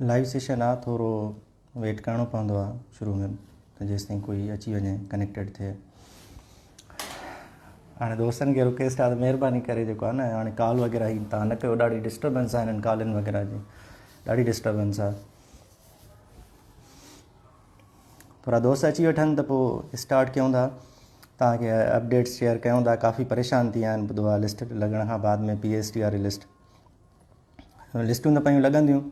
Live session آ ٿورو weight ڪرڻو پوندو آ شروع ۾ ته جيستائين ڪوئي اچي وڃي ڪنيڪٽيڊ ٿئي. هاڻي دوستن کي رڪويسٽ آ ته مهرباني ڪري جيڪو آ نه هاڻي ڪال وغيره هي تان نه ڪيو ڏاڍي ڊسٽربنس آ هنن ڪالن وغيره جي ڏاڍي ڊسٽربنس آ. ٿورا دوست اچي وٺن ته پوء اسٽارٽ ڪيون ٿا توهان کي اپڊيٽس شيئر ڪيون ٿا ڪافي پريشان ٿي ويا آهن ٻڌو آ لسٽ لڳڻ کان بعد ۾ پي ايس ٽي واري لسٽ لسٽون ته پيون لڳنديون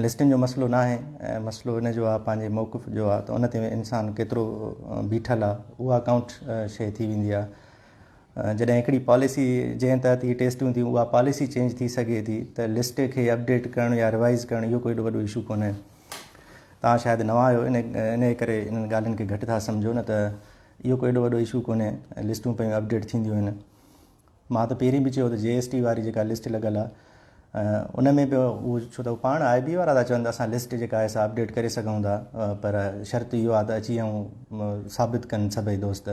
لسٽن جو مسئلو نه آهي مسئلو ان جو آهي پنهنجي موقف جو آهي ته ان تي انسان ڪيترو بيٺل آهي اها ڪائونٽ شيء ٿي ويندي آهي جڏهن هڪڙي پاليسي جنهن تحت هي ٽيسٽون ٿيون اها پاليسي چينج ٿي سگهي ٿي ته لسٽ کي اپڊيٽ ڪرڻ يا ريوائز ڪرڻ اهو ڪوئي ايڏو وڏو اشو ڪونهي توهان شايد نوان آهيو ان ان ڪري انهن ڳالهين کي گهٽ ٿا سمجهو نه ته اهو ڪوئي ايڏو وڏو اشو ڪونهي لسٽون پيون اپڊيٽ ٿينديون آهن مان ته پهرين به چيو ته جي ايس ٽي واري جيڪا لسٽ لڳل آهي ان ۾ به اهو ڇو ته پاڻ آء بي وارا ٿا چون ته اسان لسٽ جيڪا آهي سا اپڊيٽ ڪري سگهون ٿا پر شرط اهو آهي ته اچي ۽ ثابت ڪن سڀئي دوست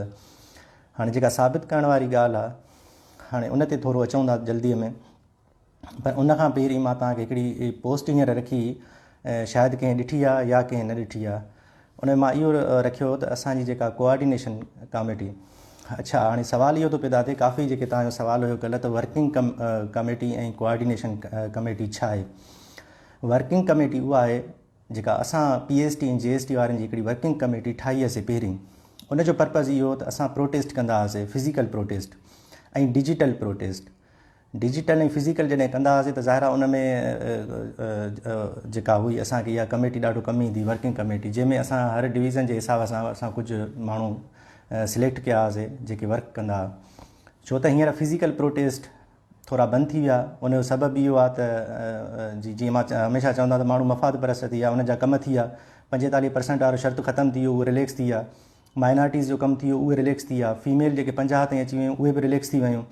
هاڻي جيڪا ثابت ڪرڻ واري ڳالهه آهي هاڻي ان تي ٿورو اچون ٿا جلدي ۾ پر ان کان پهرين مان توهان کي هڪڙي پوسٽ هينئر رکي شايد ڪنهن ڏٺي آهي يا ڪنهن نه ڏٺي آهي ان ۾ مان اهو رکيو ته اسان جي جيڪا ڪوآرڊينيشن ڪاميٽي اڇا هاڻي سوال اهو ٿو پيدا ٿئي ڪافي جيڪي توهان جو سوال هيو ڪلهه ته ورڪنگ ڪميٽي ۽ ڪوآرڊينيشن ڪميٽي ڇا آهي ورڪنگ ڪميٽي اها آهي جيڪا اسان P S T ۽ G S T وارن جي هڪڙي ورڪنگ ڪميٽي ٺاهي هئسي پهرين ان جو پرپز اهو ته اسان پروٽيسٽ ڪندا هئاسي physical protest ۽ digital protest digital ۽ physical جڏهن ڪندا هئاسين ته ظاهر آهي ان ۾ جيڪا هئي اسان کي اها ڪميٽي ڏاڍو ڪم ايندي ورڪنگ ڪميٽي جنهن ۾ اسان هر ڊويزن جي حساب سان اسان ڪجهه ماڻهو سليڪٽ ڪيا هئاسين جيڪي ورڪ ڪندا هئا ڇو ته هينئر فزيڪل پروٽيسٽ ٿورا بند ٿي ويا ان جو سبب اهو آهي ته جي جيئن مان هميشه چوندو آهيان ته ماڻهو مفاد پرست ٿي ويا ان جا ڪم ٿي ويا 45 پرسنٽ وارو شرط ختم ٿي ويو اهو رليڪس ٿي ويا مائنارٽيز جو ڪم ٿي ويو اهي رليڪس ٿي ويا فيميل جيڪي 50 تائين اچي ويون اهي به رليڪس ٿي ويون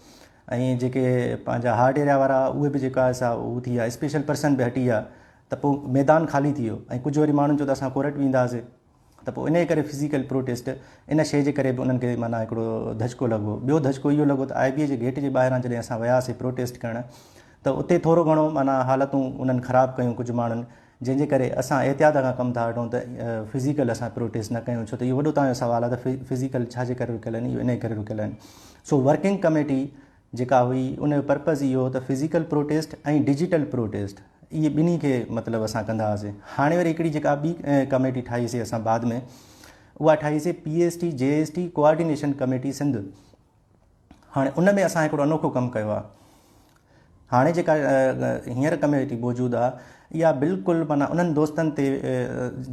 ۽ جيڪي پنهنجا هارڊ ايريا وارا اهي به جيڪا سا هو ٿي ويا اسپيشل پرسن به هٽي ويا ته پوء ميدان خالي ٿي ويو ۽ ڪجهه وري ماڻهن چيو ته اسان ڪورٽ وينداسي ته پوء انهي ڪري فزيڪل پروٽيسٽ ان شيء جي ڪري به انهن کي معنيٰ هڪڙو ڌچڪو لڳو ٻيو ڌچڪو اهو لڳو ته آء بي اي جي گيٽ جي ٻاهران جڏهن اسان وياسي پروٽيسٽ ڪرڻ ته اتي ٿورو گهڻو معنيٰ حالتون انهن خراب ڪيون ڪجهه ماڻهن جنهن جي ڪري اسان احتياط کان ڪم ٿا وٺون ته فزيڪل اسان پروٽيسٽ نه ڪيون ڇو ته اهو وڏو توهان جو سوال آهي ته فزيڪل ڇا جي ڪري رڪيل آهن اهو انهي ڪري رڪيل آهن سو ورڪنگ ڪميٽي جيڪا هئي ان جو پرپز اهو هو ته فزيڪل پروٽيسٽ ۽ ڊجيٽل پروٽيسٽ اهي ٻنهي کي مطلب اسان ڪندا هئاسين هاڻي وري هڪڙي جيڪا ٻي ڪميٽي ٺاهيسي اسان بعد ۾ اها ٺاهيسي P S T G S T coordination committee Sindh هاڻي ان ۾ اسان هڪڙو انوکو ڪم ڪيو آهي. هاڻي جيڪا هينئر ڪميٽي موجود آهي اها بلڪل معنيٰ انهن دوستن تي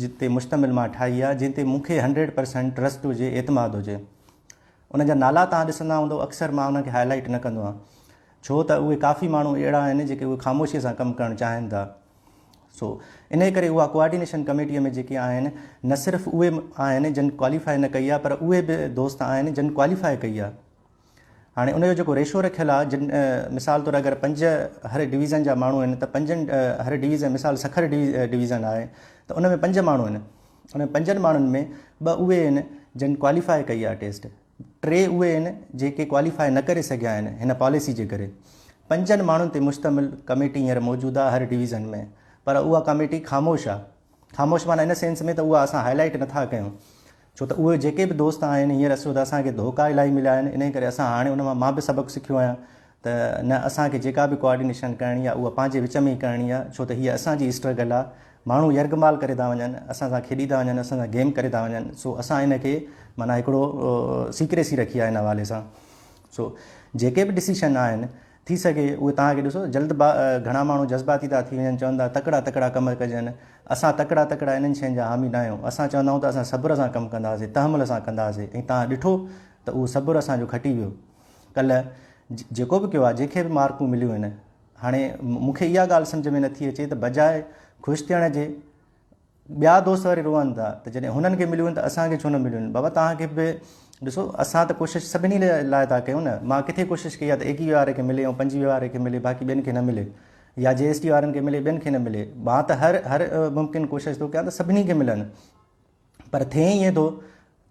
جتي مشتمل مان ٺاهي آهي جن تي مون کي هنڊريڊ پرسنٽ ٽرسٽ هجي اعتماد هجي. انهن جا نالا توهان ڏسندا هوندو اڪثر مان انهن کي هائي لائيٽ نه ڪندو آهيان ڇو ته اهي ڪافي ماڻهو اهڙا آهن جيڪي اهي خاموشي سان ڪم ڪرڻ چاهين ٿا. سو انهيء ڪري اها ڪوآرڊينيشن ڪميٽيء ۾ جيڪي آهن نه صرف اهي آهن جن ڪواليفائي نه ڪئي آهي پر اهي به دوست آهن جن ڪواليفائي ڪئي آهي. هاڻي ان جو جيڪو ريشو رکيل آهي جن مثال طور اگر پنج هر ڊويزن جا ماڻهو آهن ته پنجن هر ڊويزن مثال سکر ڊويزن آهي ته ان ۾ پنج ماڻهو آهن ان پنجن ماڻهن ۾ ٻه اهي آهن جن ڪواليفائي ڪئي آهي ٽيسٽ ٽي اهي آهن جيڪي ڪواليفائي نه ڪري سگهيا آهن هن پاليسي جي ڪري. پنجن ماڻهن تي مشتمل ڪميٽي هينئر موجود آهي هر ڊويزن ۾ پر اها ڪميٽي خاموش آهي. خاموش معنيٰ ان سينس ۾ ته اها اسان هائي لائيٽ نٿا ڪيون ڇو ته اهي جيڪي به دوست آهن هينئر اسو ته اسان کي ڌوڪا الاهي مليا آهن انهي ڪري اسان هاڻي ان مان مان به سبق سکيو آهيان ته نه اسان کي جيڪا به ڪوآرڊينيشن ڪرڻي آهي اها پنهنجي وچ ۾ ئي ڪرڻي آهي ڇو ته هيء اسان جي اسٽرگل آهي ماڻهو يرغمال ڪري ٿا وڃن اسان سان کيڏي ٿا وڃن اسان سان گيم ڪري ٿا وڃن سو اسان ان کي معنيٰ هڪڙو سيڪريسي رکي آهي ان حوالي سان سو جيڪي به ڊسيشن آهن ٿي سگهي اهي توهان کي ڏسو جلد با گهڻا ماڻهو جذباتي ٿا ٿي وڃن چون ٿا تڪڙا تڪڙا ڪم ڪجن اسان تڪڙا تڪڙا انهن شين جا حامي نه آهيون اسان چوندا آهيون ته اسان صبر سان ڪم ڪنداسين تحمل سان ڪنداسين ۽ توهان ڏٺو ته اهو صبر اسان جو کٽي ويو ڪلهه جيڪو به ڪيو آهي جنهن کي به مارڪون مليون آهن هاڻي مون کي اها ڳالهه سمجهه ۾ نٿي اچي ته بجاء خوش ٿيڻ جي ٻيا دوست وري روئن ٿا ته جڏهن هنن کي مليون ته اسان کي ڇو نه مليون بابا توهان کي به ڏسو اسان ته ڪوشش سڀني لاء ٿا ڪيون نه مان ڪٿي ڪوشش ڪئي آهي ته 21 واري کي ملي ۽ 25 واري کي ملي باقي ٻين کي نه ملي يا جي ايس ٽي وارن کي ملي ٻين کي نه ملي مان ته هر هر ممڪن ڪوشش ٿو ڪيان ته سڀني کي ملن پر ٿئي ائين ٿو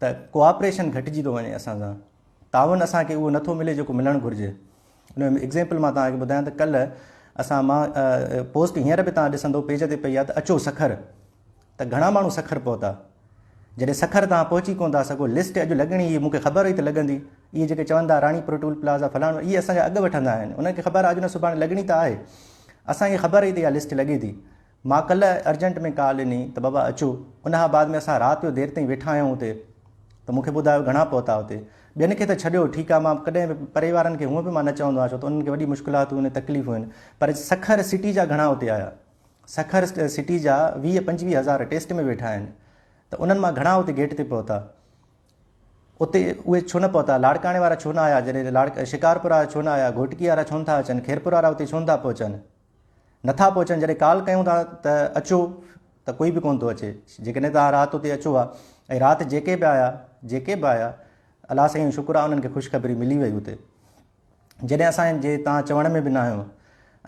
ته ڪوآپريشن گهٽجي ٿو وڃي اسان سان تعاون اسان کي اهو نٿو ملي جيڪو ملڻ گهرجي ان جو ايگزيمپل مان توهان کي ٻڌايان ته ڪلهه اسان مان پوسٽ هينئر به توهان ڏسندو پيج تي پئي آهي ته اچو سکر ته گهڻا ماڻهو سکر پهتا. جڏهن سکر توهان پهچي ڪونه ٿا سگهو، لسٽ اڄ لڳڻي هئي، مون کي خبر هئي ته لڳندي. اهي جيڪي چون ٿا راڻيپور ٽول پلازا فلاڻو، اهي اسان جا اڳ وٺندا آهن. انهن کي خبر آهي اڄ نه سڀاڻي لڳڻي ته آهي. اسان کي خبر هئي ته اها لسٽ لڳي ٿي. مان ڪلهه ارجنٽ ۾ ڪال ڏني ته بابا اچو. ان کان بعد ۾ اسان رات جو دير تائين ويٺا آهيون اتي ته مون کي ٻڌايو گهڻا پهتا اتي. ٻين کي ته ڇڏيو ٺيڪ آهي مان ڪڏهن به پري وارن کي هونء به مان نه چوندو آهيان ڇو ته انهن کي وڏي مشڪلاتون آهن تڪليفون آهن پر سکر سٽي جا گهڻا اتي آيا. سکر سٽي جا 20 25 هزار ٽيسٽ ۾ ويٺا آهن ته انهن مان گهڻا اتي گيٽ تي پهتا. اتي اهي ڇو نه پهتا؟ لاڙڪاڻي وارا ڇو نه آيا؟ جڏهن لاڙ شڪارپور وارا ڇو نه آيا؟ گهوٽڪي وارا ڇو نه ٿا اچن؟ خيرپور وارا اتي ڇو نه ٿا پهچن؟ نه ٿا پهچن جڏهن ڪال ڪيون ٿا ته اچو ته ڪوئي به ڪونه ٿو اچي. جيڪڏهن توهان رات اتي اچو ها ۽ رات جيڪي به آيا جيڪي به آيا الله سائين جو شڪر آهي انهن کي خوشخبري ملي وئي اتي. جڏهن اسان جي توهان چوڻ ۾ به نه آهيو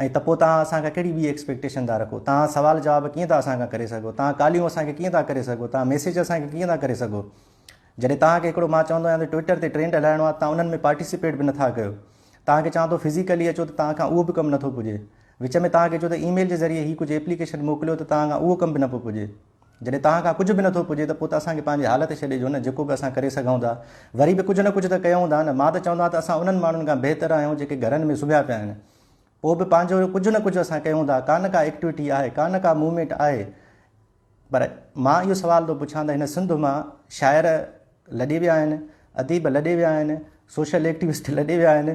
۽ ته پوء توهان اسان کان ڪهڙي ٻي ايڪسپيڪٽيشن ٿا رکو؟ توهان سوال جواب ڪيئن ٿا اسان کان ڪري سگهو؟ توهان ڪاليون اسان کي ڪيئن ٿا ڪري سگهو؟ توهان ميسيج اسان کي ڪيئن ٿا ڪري سگهو؟ جڏهن توهان کي هڪڙو مان چوندو آهيان ته ٽوئٽر تي ٽرينڊ هلائڻو آهي توهان انهن ۾ پارٽيسپيٽ به نٿا ڪيو. توهان کي چوان ٿو فزيڪلي اچو ته توهان کان اهو به ڪم نٿو پڄي. وچ ۾ توهان کي چئو ته اي ميل جي ذريعي هي ڪجهه ايپليڪيشن موڪليو ته توهان کان اهو ڪم به نه پيو پڄي. جڏهن توهان کان ڪجهه به نٿو پڄي ته پوء ته اسان کي پنهنجي حال تي ڇڏي ڏيو نه جيڪو به اسان ڪري سگهون ٿا وري به ڪجهه نه ڪجهه ته ڪيون ٿا نه. مان ته چوندو آهيان ته اسان انهن ماڻهن کان بهتر آهيون جيڪي گهرن ۾ سمهيا پيا آهن پوء به پنهنجو ڪجهه نه ڪجهه اسان ڪيون ٿا ڪا نه ڪا ايڪٽوٽي آهي ڪا نه ڪا موومينٽ آهي. پر مان اهو سوال ٿو پڇان ته هن سنڌ مان شاعر لڏي ويا آهن، اديب لڏي ويا آهن، سوشل ايڪٽيوسٽ لڏي ويا آهن،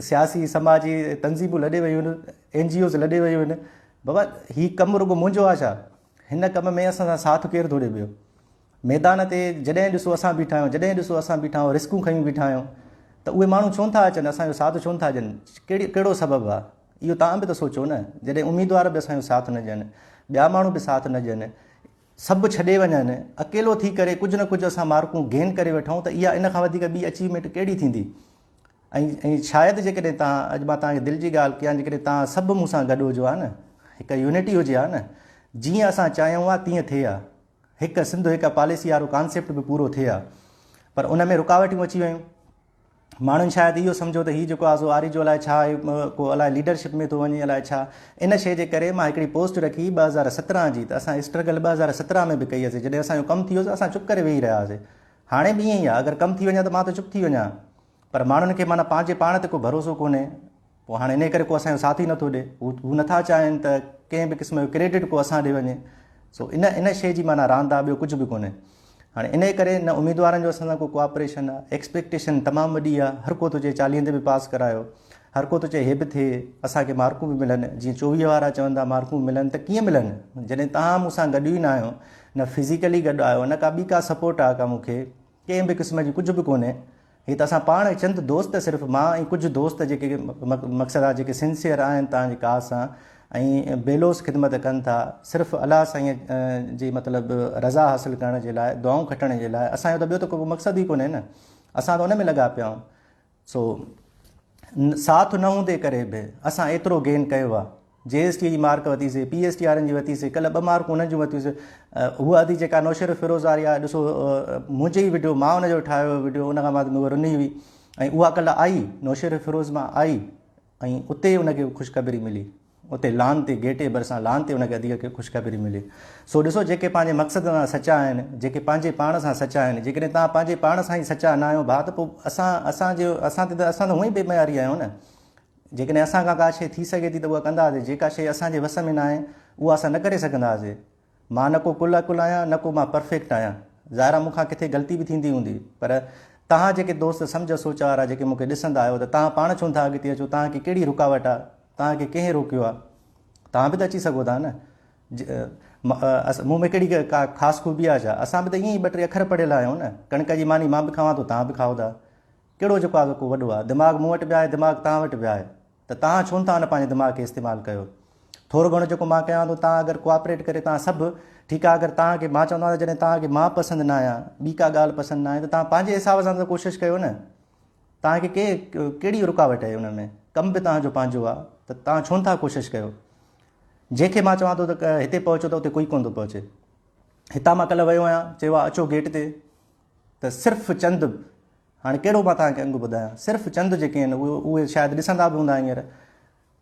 سياسي سماجي تنظيمون لڏي ويون آهن، اين جي اوز لڏي ويون آهن، بابا هي ڪم رڳو منهنجو آهي ڇا؟ هن ڪم ۾ اسان سان ساٿ ڪير ٿو ڏئي پيو؟ ميدان تي جڏهن ڏسو اسان بيٺا آهيون، جڏهن ڏسو اسان بيٺا آهيون، رسڪون کنيون بيٺا آهيون ته اهي ماڻهو ڇو نٿا اچن، اسان جو ساٿ ڇو نٿا ڏين، ڪهڙي ڪهڙو سبب آهي؟ اهو توهان به ته سوچو نه، جڏهن اميدوار به اسان جو ساٿ نه ڏين، ٻيا ماڻهو به ساٿ نه ڏين، سڀ ڇڏي وڃن، اڪيلو ٿي ڪري ڪجهه نه ڪجهه اسان مارڪون گين ڪري وٺون ته اها ان کان وڌيڪ ٻي اچيومينٽ ڪهڙي ٿيندي؟ ۽ ۽ شايد جيڪڏهن توهان اڄ مان توهان کي دل جي ڳالهه ڪيان جيڪڏهن توهان سڀ مون سان گڏ هجو ها نه هڪ يونٽي هجي ها نه جيئن اسان چاهيون ها تيئن ٿئي ها هڪ سنڌ هڪ پاليسي وارو ڪانسيپٽ به پورو ٿئي ها پر ان ۾ رڪاوٽيون اچي ويون ماڻهن شايد اهو سمجهيو ته هي جيڪو آهي سو آريجو الائي ڇا آهي ڪو الائي ليڊرشپ ۾ ٿو وڃي الائي ڇا ان شيء جي ڪري مان هڪڙي پوسٽ رکي 2017 جي ته اسان اسٽرگل 2017 ۾ به ڪئي هئسي جڏهن اسان جو ڪم ٿي ويو اسان چپ ڪري ويهي رهيا هئاسي هاڻي به ائين ئي آهي اگر ڪم ٿي وڃي ته مان ته چپ ٿي وڃان پر ماڻهن کي معنيٰ پنهنجي پاڻ تي ڪو ڀروسو ڪونهي پوء هاڻي انهي ڪري ڪو اسان جو ساٿ ئي نٿو ڏي هو هو نٿا چاهين ته ڪنهن به قسم جو ڪريڊٽ ڪو اسان ڏي وڃي سو ان ان شيء جي معنيٰ راند آهي ٻيو ڪجهه به ڪونهي هاڻي انهي ڪري نه اميدوارن جو اسان سان ڪو ڪوآپريشن آهي ايڪسپيڪٽيشن تمام وڏي آهي هر ڪو ٿو چئي چاليهن تي به پاس ڪرايو هر ڪو ٿو چئي هي به ٿئي اسان کي مارڪون به ملن جيئن 24 وارا چون ٿا مارڪون ملن ته ڪيئن ملن جڏهن توهان مون سان گڏ ئي نه آهيو نه فزيڪلي گڏ آهيو نه ڪا ٻي ڪا سپورٽ آهي ڪا مون کي ڪنهن به قسم جي ڪجهه به ڪونهي. هي ته اسان پاڻ چند دوست صرف مان ۽ ڪجهه دوست جيڪي مقصد آ جيڪي سنسيئر آهن توهان جي ڪاز سان ۽ بي لوث خدمت ڪن ٿا صرف الله سائين جي مطلب رضا حاصل ڪرڻ جي لاء دعائون کٽڻ جي لاء اسان جو ته ٻيو ته ڪو مقصد ئي ڪونهي نه اسان ته ان ۾ لڳا پيا آهيون سو ساٿ نه هوندي ڪري به اسان ايترو گين ڪيو آ. جي ايس ٽي جي مارڪ وتي سي، پي ايس ٽي وارن جي وتي سي، ڪلهه ٻه مارڪون انهن جون وتيون سي. هوء ادي جيڪا نوشهرو فيروز واري آ ڏسو منهنجي ئي وڊيو مان ان جو ٺاهيو هيو وڊيو ان کان بعد ۾ هوء رني هئي ۽ اها ڪلهه آئي نوشهرو فيروز مان آئي ۽ اتي ان کي خوشخبري ملي. اتي لان تي گيٽ جي ڀرسان لان تي ان کي اديء کي خوشخبري ملي. سو ڏسو جيڪي پنهنجي مقصد سان سچا آهن، جيڪي پنهنجي پاڻ سان سچا آهن، جيڪڏهن توهان پنهنجي پاڻ سان ئي سچا نه آهيو ڀاء ته پوء اسان اسان جي اسان تي ته اسان ته هونئن ئي بي معياري آهيون نه. جيڪڏهن اسان کان ڪا شيء ٿي سگهي ٿي ته اها ڪنداسين، جيڪا شيء اسان جي وس ۾ نه آهي اها اسان نه ڪري سگهنداسين. مان نه ڪو ڪل عقل آهيان نه ڪو مان پرفيڪٽ آهيان. ظاهر آهي مون کان ڪٿي غلطي به ٿيندي هوندي پر توهان جيڪي دوست سمجهه سوچ وارا جيڪي مون کي ڏسندا آهيو ته توهان پاڻ ڇو نٿا اڳتي اچو، توهان کي ڪهڙي رڪاوٽ آهي؟ توهان کي ڪنهن روڪيو آهي؟ توهان به ته اچي سگهو ٿا نه. مون ۾ ڪهڙي ڪا خاص خوبي آهي ڇا؟ اسان به ته ائين ئي ٻه ٽي اکر پڙهيل آهيون نه. ڪڻڪ جي ماني مان به کاوان ٿو، توهان به کائو ٿا. ڪهڙو جيڪو آهي سو ڪو وڏو آهي. دماغ مون وٽ به آهي، دماغ توهان وٽ به آهي. ته توهان ڇو نٿا ان پنهنجي دماغ کي استعمال ڪيو؟ ٿورو گهڻو جيڪو مان ڪيان ٿو، توهان اگر ڪوآپريٽ ڪري توهان سڀ ٺيڪ آهي. اگر توهان کي مان چوندو آهيان ته جڏهن توهان کي مان پسند نه آهيان، ٻي ڪا ڳالهه پسند نه آهي ته توهان پنهنجي حساب سان ته ڪوشش ڪيو نه. توهان کي ڪي ڪهڙي رڪاوٽ آهي ان ۾ ڪم به توهان جو پنهنجو آهي ته توهان ڇو نٿا ڪوشش ڪيو جنهن کي مان چوان ٿو ته هتي پهچو ته اتي ڪوئي ڪونه ٿو پهچي هتان مان ڪلهه ويو آهيان چيو آهي اچو گيٽ تي ته صرف چند هاڻي ڪهڙو مان توهان کي انگ ٻڌايان صرف چند جيڪي آهن اهي اهي شايد ڏسندا به هوندا هينئر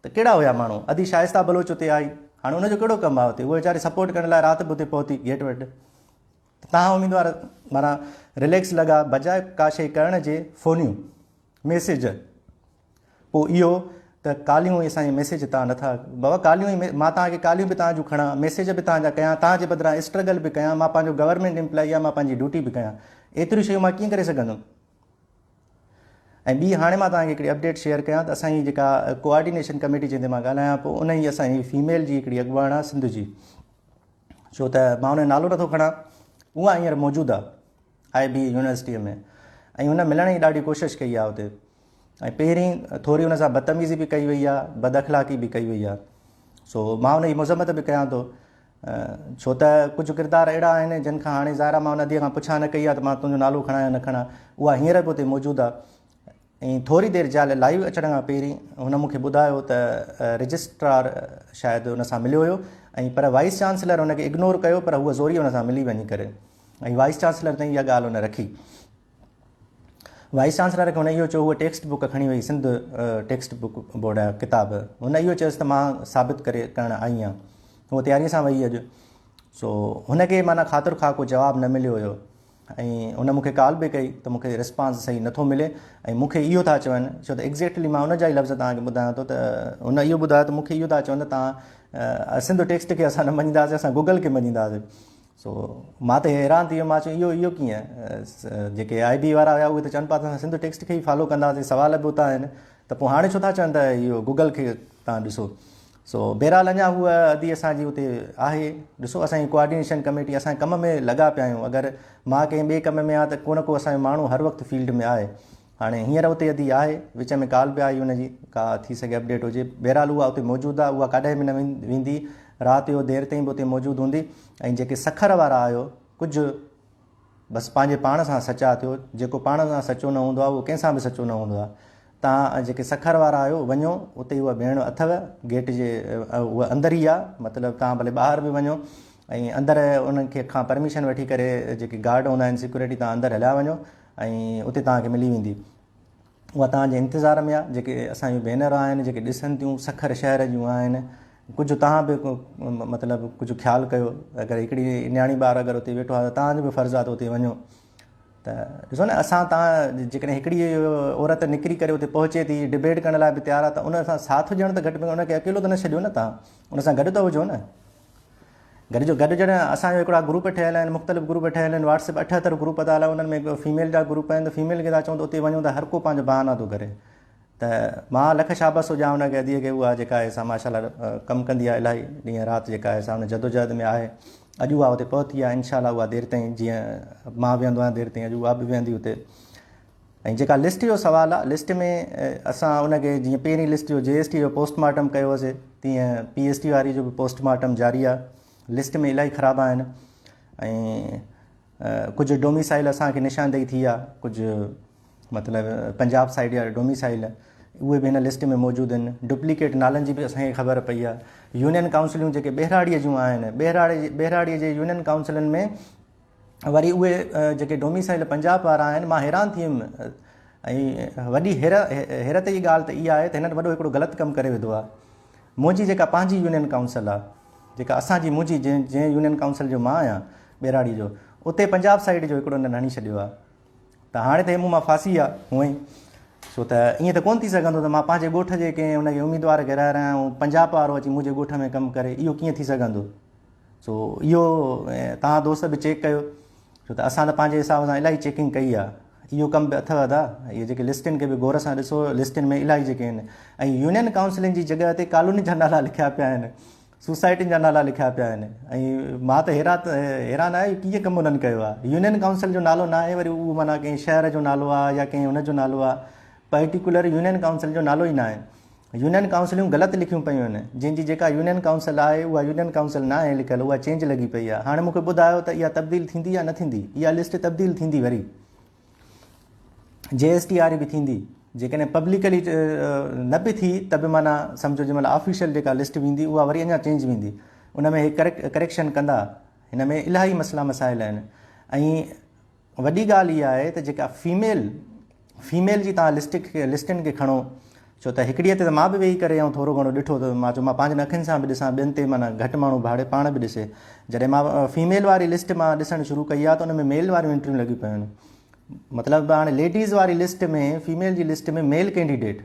ته ڪهڙا هيا ماڻهو؟ ادي شائسته بلوچ اتي آئي، هاڻي ان جو ڪهڙو ڪم آهي اتي؟ هوء ويچاري سپورٽ ڪرڻ لاء رات به اتي پهتي گيٽ وٽ. ته توهان اميدوار معنيٰ رليڪس لڳا، بجاء ڪا شيء ڪرڻ جي فونيون، ميسيج، پوء اهو ته ڪاليون ۽ اسان جي ميسيج توهان نٿا، بابا ڪاليون ۽ مان توهان کي ڪاليون به توهان جون کڻان، ميسيج به توهان جا ڪيان، توهان جي بدران اسٽرگل به ڪيان، مان پنهنجو گورنمينٽ امپلائي آهيان، مان پنهنجي ڊيوٽي به ڪيان، ايتريون شيون مان ڪيئن ڪري سگهندم؟ ۽ ٻي هاڻي مان توهان کي هڪڙي اپڊيٽ شيئر ڪيان ته اسان جي جيڪا ڪوآرڊينيشن ڪميٽي جنهن تي مان ڳالهايان پيو ان جي اسان جي فيميل جي هڪڙي اڳواڻ آهي سنڌ جي ڇو ته مان ان جو نالو نٿو کڻان اها هينئر موجود آهي آء بي يونيورسٽيء ۾ ۽ هن ملڻ جي ڏاڍي ڪوشش ڪئي آهي اتي ۽ پهرين ٿوري ان سان بدتميزي به ڪئي وئي آهي بد اخلاقي به ڪئي وئي آهي سو مان ان جي مذمت به ڪيان ٿو ڇو ته ڪجهه ڪردار اهڙا آهن جن کان هاڻي ظاهر آهي مان ان اديء کان پڇا نه ڪئي آهي ته مان تنهنجو نالو کڻان يا نه کڻان اها هينئر به اتي موجود آهي ۽ ٿوري دير جال لائيو اچڻ کان پهرين هن مون کي ٻڌايو ته رجسٽرار شايد ان سان مليو هيو ۽ پر وائيس چانسلر هن کي اگنور ڪيو پر هوء زوري ان سان ملي وڃي ڪري ۽ وائيس چانسلر تائين اها ڳالهه هن رکي. وائيس چانسلر کي هن اهو چيو هوء ٽيڪسٽ بڪ کڻي وئي سنڌ ٽيڪسٽ بڪ بورڊ جا ڪتاب هن اهو چيس ته مان ثابت ڪري ڪرڻ آئي آهيان هوء تياري سان وئي اڄ سو هن کي معنيٰ خاطر خواهه ڪو جواب نه مليو هيو ۽ هن مون کي ڪال به ڪئي ته مون کي رسپانس صحيح نٿو ملي ۽ مون کي اهو ٿا چون ڇو ته ايگزيڪٽلي مان ان جا ئي لفظ توهان کي ٻڌايان ٿو ته هن اهو ٻڌايو ته مون کي اهو ٿا چون ته توهان سنڌ ٽيڪسٽ کي اسان نه مڃينداسين اسان گوگل کي مڃينداسين سو مان ته حيران ٿي ويم مان چيو اهو اهو ڪيئن جيڪي آء بي وارا هيا اهي ته چون پيا ته اسان سنڌ ٽيڪسٽ کي ئي فالو ڪنداسين سوال به اتان آهن ته پوء هاڻي ڇو ٿا چون ته اهو گوگل کي تان ڏسو سو بهرحال اڃا هوء ادي اسان جي اتي آهي ڏسو اسان جي ڪوآرڊينيشن ڪميٽي اسان ڪم ۾ لڳا پيا آهيون اگر مان ڪنهن ٻئي ڪم ۾ آهيان ته ڪو نه ڪو اسان جو ماڻهو هر وقت فيلڊ ۾ آهي هاڻي هينئر اتي ادي آهي، وچ ۾ ڪال به آئي ان جي، ڪا ٿي سگهي اپڊيٽ هجي، بهرحال اها اتي موجود آهي، اها ڪاڏانهن به نه ويندي، رات جو دير تائين به اتي موجود هوندي ۽ جيڪي سکر وارا آهيو ڪجهه بس پنهنجي پاڻ سان سچا ٿيو، جيڪو پاڻ سان سچو نه هوندو آهي اهو ڪنهن سان به سچو نه هوندو آهي، تان جيڪي سکر وارا آهيو وڃو اتي اها ڀيڻ اٿو گيٽ جي اها اندر ئي آهي مطلب تان ڀلي ٻاهر به وڃو ۽ اندر انهن کي کان پرميشن وٺي ڪري جيڪي گارڊ هوندا آهن سيڪيورٽي تان اندر هليا وڃو ۽ اتي توهان کي ملي ويندي. اها توهان جي انتظار ۾ آهي. جيڪي اسان جون ڀينرون آهن، جيڪي ڏسن ٿيون، سکر شهر جون آهن، ڪجهه توهان به مطلب ڪجهه خيال ڪيو. اگر هڪڙي نياڻي ٻار اگر اتي ويٺو آهي ته توهان جو به فرض آهي ته اتي وڃو. ته ڏسو نه اسان توهان جيڪڏهن هڪڙي عورت نڪري ڪري اتي پهچي ٿي، ڊبيٽ ڪرڻ لاء به تيار آهي ته ان سان ساٿ ڏيڻ ته گهٽ ۾ گهٽ ان کي اڪيلو ته نه ڇڏيو نه توهان. ان سان گڏ ته هجو نه. گڏ جو گڏ جڏهن اسان جو هڪڙا گروپ ٺهيل آهن مختلف گروپ ٺهيل آهن واٽس ايپ 78 گروپ ٿا هلن انهن ۾ فيميل جا گروپ آهن ته فيميل کي ٿا چون ته اتي وڃو ته هر ڪو پنهنجو بهانا ٿو ڪري ته مان لک شابس هجان ان کي اديء کي اها جيڪا آهي سا ماشاء الله ڪم ڪندي آهي الاهي ڏينهن رات جيڪا آهي سا ان جدوجهد ۾ آهي اڄ اها اتي پهتي آهي انشاء الله اها دير تائين جيئن مان ويهندو آهيان دير تائين اڄ اها به ويهندي اتي ۽ جيڪا لسٽ جو سوال آ لسٽ ۾ اسان ان کي جيئن پهرين لسٽ جو جي ايس ٽي جو پوسٽ مارٽم ڪيو هوسي تيئن پي ايس ٽي واري جو به پوسٽ مارٽم جاري آ لسٽ ۾ الاهي خراب آهن ۽ ڪجهه ڊوميسائل اسان کي نشاندهي ٿي آ ڪجهه مطلب پنجاب سائيڊ جا ڊوميسائل اهي به هن لسٽ ۾ موجود آهن ڊپليڪيٽ نالن جي به اسان کي خبر پئي آ يونين ڪائونسلون جيڪي ٻهراڙي جون آهن ٻهراڙي ٻهراڙي جي يونين ڪائونسلن ۾ وري اهي جيڪي ڊوميسائل پنجاب وارا آهن مان حيران ٿي ويم ۽ وڏي حيرت جي ڳالهه ته اها آهي ته هنن وڏو هڪڙو غلط ڪم ڪري وڌو آهي منهنجي جيڪا پنهنجي يونين ڪائونسل آهي جيڪا اسان جي منهنجي جنهن جنهن يونين ڪائونسل جو مان آهيان ٻهراڙي جو اتي پنجاب سائيڊ جو هڪڙو هنن هڻي ڇڏيو آهي ته هاڻي ته هي مون مان ڦاسي ويا هونئن ڇو ته ائين ته ڪونه ٿي سگهندو ته مان پنهنجي ڳوٺ جي ڪنهن ان کي اميدوار کي رهرايان ۽ پنجاب وارو اچي منهنجي ڳوٺ ۾ ڪم ڪري اهو ڪيئن ٿي سگهندو سو اهو توهان دوست به چيڪ ڪيو ڇو ته اسان ته پنهنجي حساب سان الاهي چيڪنگ ڪئي آهي اهو ڪم به اٿو ادا اهي جيڪي لسٽن کي به غور سان ڏسو لسٽن ۾ الاهي جيڪي آهن ۽ يونين ڪائونسلن جي جڳهه تي ڪالوني جا نالا لکيا پيا آهن سوسائٽين جا نالا لکيا پيا آهن ۽ مان ته حيرات حيران آهيان ڪيئن ڪم انهن ڪيو آهي يونين ڪائونسل جو نالو نه آهي وري اهو معنيٰ ڪنهن شهر جو نالو آهي يا ڪنهن ان جو نالو آهي پرٽيڪولر يونين ڪائونسل جو نالو ئي نه آهي يونين ڪائونسلون غلط لکيون پيون آهن جنهن جي جيڪا يونين ڪائونسل آهي اها يونين ڪائونسل ناهي لکيل اها چينج لڳي پئي آهي هاڻي مونکي ٻڌايو ته اها تبديل ٿيندي يا نه ٿيندي اها لسٽ تبديل ٿيندي وري جي ايس ٽي واري به ٿيندي جيڪڏهن پبلڪلي نه به ٿي ته به معنيٰ سمجهو جنهن مهل آفيشل جيڪا لسٽ ويندي اها وري اڃا چينج ويندي ان ۾ هي ڪريڪشن ڪندا هن ۾ الاهي مسئلا مسائل آهن ۽ وڏي ڳالهه اها آهي ته جيڪا فيميل فيميل جي توهان لسٽ کي لسٽن کي کڻو ڇو ته هڪڙيء تي ته مان به ويهي ڪري ۽ ٿورو گهڻو ڏٺو ته مان چيو مان پنهنجن اکين سان به ڏسان ٻين تي معنيٰ گهٽ ماڻهو ڀاڙي پاڻ به ڏسي. جڏهن مان فيميل واري لسٽ مان ڏسڻ شروع ڪئي آهي ته ان ۾ ميل واريون انٽريون لڳيون پيون آهن. مطلب هاڻي ليڊيز واري لسٽ ۾ فيميل جي لسٽ ۾ ميل ڪينڊيڊيٽ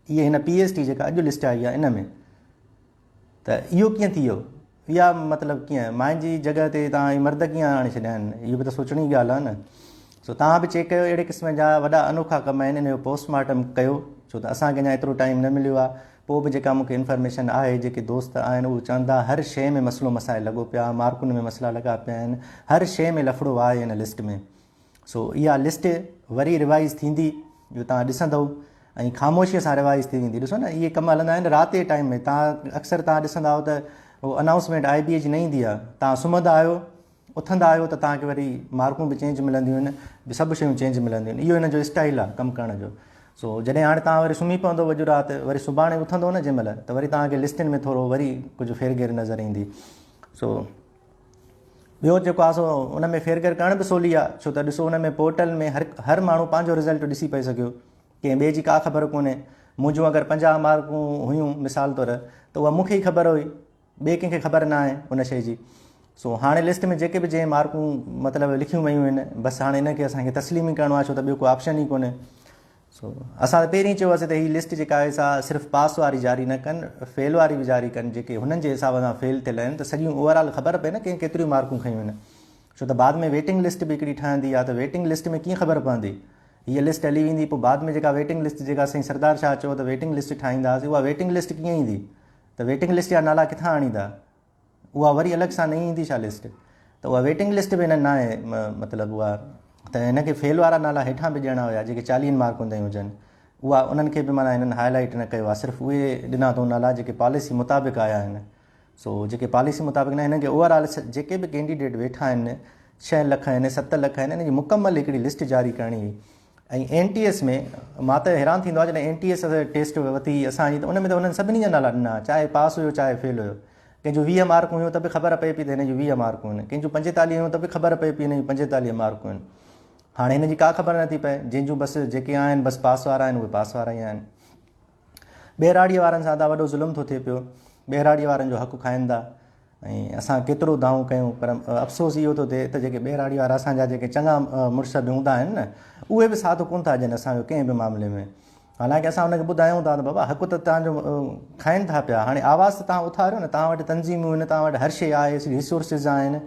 اهي هن پي ايس ٽي جيڪا اڄ لسٽ آئي آهي ان ۾ ته اهو ڪيئن ٿي ويو؟ اها مطلب ڪيئن ماين جي جڳهه تي توهان هي مرد ڪيئن آڻي ڇڏيا آهن اهو به ته سوچڻ جي ڳالهه آهي نه سو توهان به چيڪ ڪيو اهڙي قسم جا وڏا انوکا ڪم آهن ان جو پوسٽ مارٽم ڪيو ڇو ته اسان کي اڃا ايترو ٽائيم نه مليو آهي پوء به جيڪا مونکي انفارميشن آهي جيڪي دوست آهن اهو چون ٿا هر شيء ۾ مسئلو مسائل لڳو پيا آهي مارڪن ۾ مسئلا لڳا پيا آهن هر شيء ۾ لفڙو آهي هن لسٽ ۾ سو اها لسٽ وري ريوائز ٿيندي جو توهان ڏسندؤ ۽ خاموشيء سان ريوائز ٿي ويندي ڏسو نه اهي ڪم هلندا آهن رات جي ٽائيم ۾ توهان اڪثر توهان ڏسندا آهيو ته هو انائونسمينٽ آء بي اي جي نه ايندي آهي توهان سمهندا آهيو اٿندا آهيو ته توهان کي وري مارڪون به چينج ملنديون آهن سڀ شيون چينج ملنديون آهن اهو هن جو اسٽائل آهي ڪم ڪرڻ جو سو جڏهن هاڻي توهان وري سمهي پوندو اڄ رات وري سڀاڻي اٿندو نه جنهن مهل ته وري توهان کي لسٽن ۾ ٿورو وري ڪجهه ڦير گهير نظر ايندي سو ٻيو جيڪو آهي سو ان ۾ ڦير گهير ڪرڻ به سولي آهي ڇو ته ڏسو ان ۾ پورٽل ۾ هر هر ماڻهو پنهنجو رزلٽ ڏسي پئي سگهيو ڪنهن ٻئي جي ڪا خبر ڪونهي منهنجون اگر 50 مارڪون هيون مثال طور ته اها مون کي ئي خبر هئي ٻئي ڪنهن کي خبر نه آهي ان شيء جي سو هاڻي لسٽ ۾ جيڪي به جنهن مارڪون مطلب لکيون ويون آهن بس هاڻي ان کي اسانکي تسليم ئي ڪرڻو آهي ڇو ته ٻيو ڪو آپشن ئي ڪونهي سو اسان ته پهرين چيو هوسين ته هي لسٽ جيڪا آهي سا صرف پاس واري جاري نه ڪن فيل واري به جاري ڪن جيڪي هنن جي حساب سان فيل ٿيل آهن ته سڄيون اوور آل خبر پئي نه ڪنهن ڪيتريون مارڪون کنيون آهن ڇو ته بعد ۾ ويٽنگ لسٽ به هڪڙي ٺهندي آهي ته ويٽنگ لسٽ ۾ ڪيئن خبر پوندي هيء لسٽ هلي ويندي پوء بعد ۾ جيڪا ويٽنگ لسٽ جيڪا سائين سردار شاهه چيو ته ويٽنگ لسٽ ٺاهينداسين اها ويٽنگ لسٽ ڪيئن ايندي ته ويٽنگ لسٽ جا نالا ڪٿان آڻيندا اها وري الڳ سان نه ايندي ڇا لسٽ ته اها ويٽنگ لسٽ به هنن ناهي مطلب اها ته هن کي فيل وارا نالا هيٺان به ڏيڻا هيا جيڪي چاليهن مارڪن تائين هجن اها انهن کي به معنيٰ هنن هاء لائيٽ نه ڪيو آهي صرف اهي ڏنا اٿئون نالا جيڪي پاليسي مطابق آيا آهن سو جيڪي پاليسي مطابق نه هنن کي اوور آل جيڪي به ڪينڊيڊيٽ ويٺا آهن 6 لک آهن 7 لک آهن ان جي مڪمل هڪڙي لسٽ جاري ڪرڻي هئي ۽ اين ٽي ايس ۾ مان ته حيران ٿيندو آهيان جڏهن اين ٽي ايس ٽيسٽ ورتي اسان جي ته ان ۾ ته انهن سڀني جا نالا ڏنا چاهي پاس هيو چاهي فيل هيو ڪنهن جون 20 مارڪون هيون ته به خبر پئي پئي ته هن جون 20 مارڪون آهن ڪنهن جون 45 هيون ته به خبر پئي پئي هن جون 45 مارڪون آهن هاڻي هن جي ڪا خبر نٿي پئي جنهن جون بس جيڪي آهن بس پاس وارا آهن اهي پاس وارا ئي آهن ٻهراڙيء وارن سان ته وڏو ظلم ٿو ٿئي پيو ٻهراڙيء وارن جو حق کائن ٿا ۽ اسان ڪيترو دانهون ڪيون پر افسوس اهو ٿو ٿئي ته جيڪي ٻهراڙي وارا اسان جا جيڪي چڱا مڙس به هوندا آهن نه اهي به ساٿ ڪونه ٿا ڏين اسان جو ڪنهن به معاملي ۾ حالانڪه اسان ان کي ٻڌايون ٿا ته بابا حق ته توهان جو کائن ٿا پيا هاڻي آواز ته توهان اٿاريو نه توهان وٽ تنظيمون آهن توهان وٽ هر شيء آهي ريسورسز آهن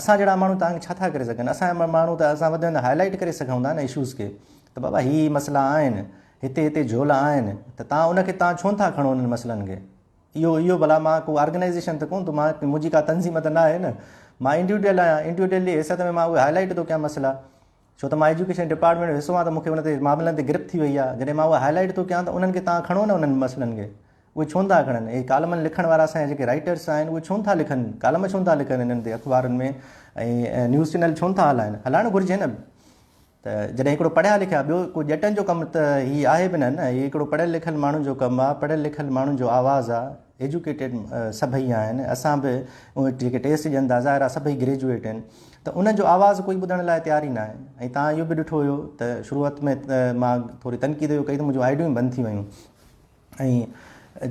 اسان جهڙا ماڻهو توهان کي ڇا ٿا ڪري سگهن اسان جا ماڻهو ته اسان وڌ ۾ وڌ هائي لائيٽ ڪري سگهون ٿا نه اشوز کي ته بابا هي مسئلا آهن هتي هتي جهول آهن ته توهان ان کي توهان ڇو نٿا کڻو انهن مسئلن کي اهو اهو ڀلا مان ڪو آرگنائيزيشن ته ڪونه ٿو مان منهنجي ڪا تنظيم ته ناهي نه مان انڊيوڊيل آهيان انڊيوڊيل جي حيثيت ۾ مان اهي هائي لائيٽ ٿو ڪيان مسئلا ڇو ته مان ايجوڪيشن ڊپارٽمينٽ جو حصو آهيان ته مون کي ان تي معاملن تي گرپ ٿي وئي آهي جڏهن مان اهي هائي لائيٽ ٿو ڪيان ته انهن کي توهان کڻو نه انهن مسئلن کي اهي ڇو نٿا کڻن اهي ڪالمن لکڻ وارا اسان جا جيڪي رائيٽرس آهن اهي ڇو نٿا لکن ڪالم ڇو نٿا لکن انهن تي اخبارن ۾ ۽ نيوز چينل ڇو نٿا هلائن هلائڻ گهرجي نه ته جڏهن هڪڙو پڙهيا لکيا ٻيو ڪو ڄٽن جو ڪم ته هي آهي به نه نه هي هڪڙو پڙهيل لکيل ماڻهن جو ڪم آهي پڙهيل لکيل ماڻهن جو آواز آهي ايجوڪيٽيڊ سڀئي آهن اسان به اهي جيڪي ٽيسٽ ڏين ٿا ظاهر آهي سڀئي گريجوئيٽ آهن ته انهن جو آواز ڪوئي ٻڌڻ لاء تيار ئي نه آهي ۽ توهان اهو به ڏٺو هيو ته شروعات ۾ مان ٿوري تنقيد اهو ڪئي ته منهنجون آئيڊيون بند ٿي ويون ۽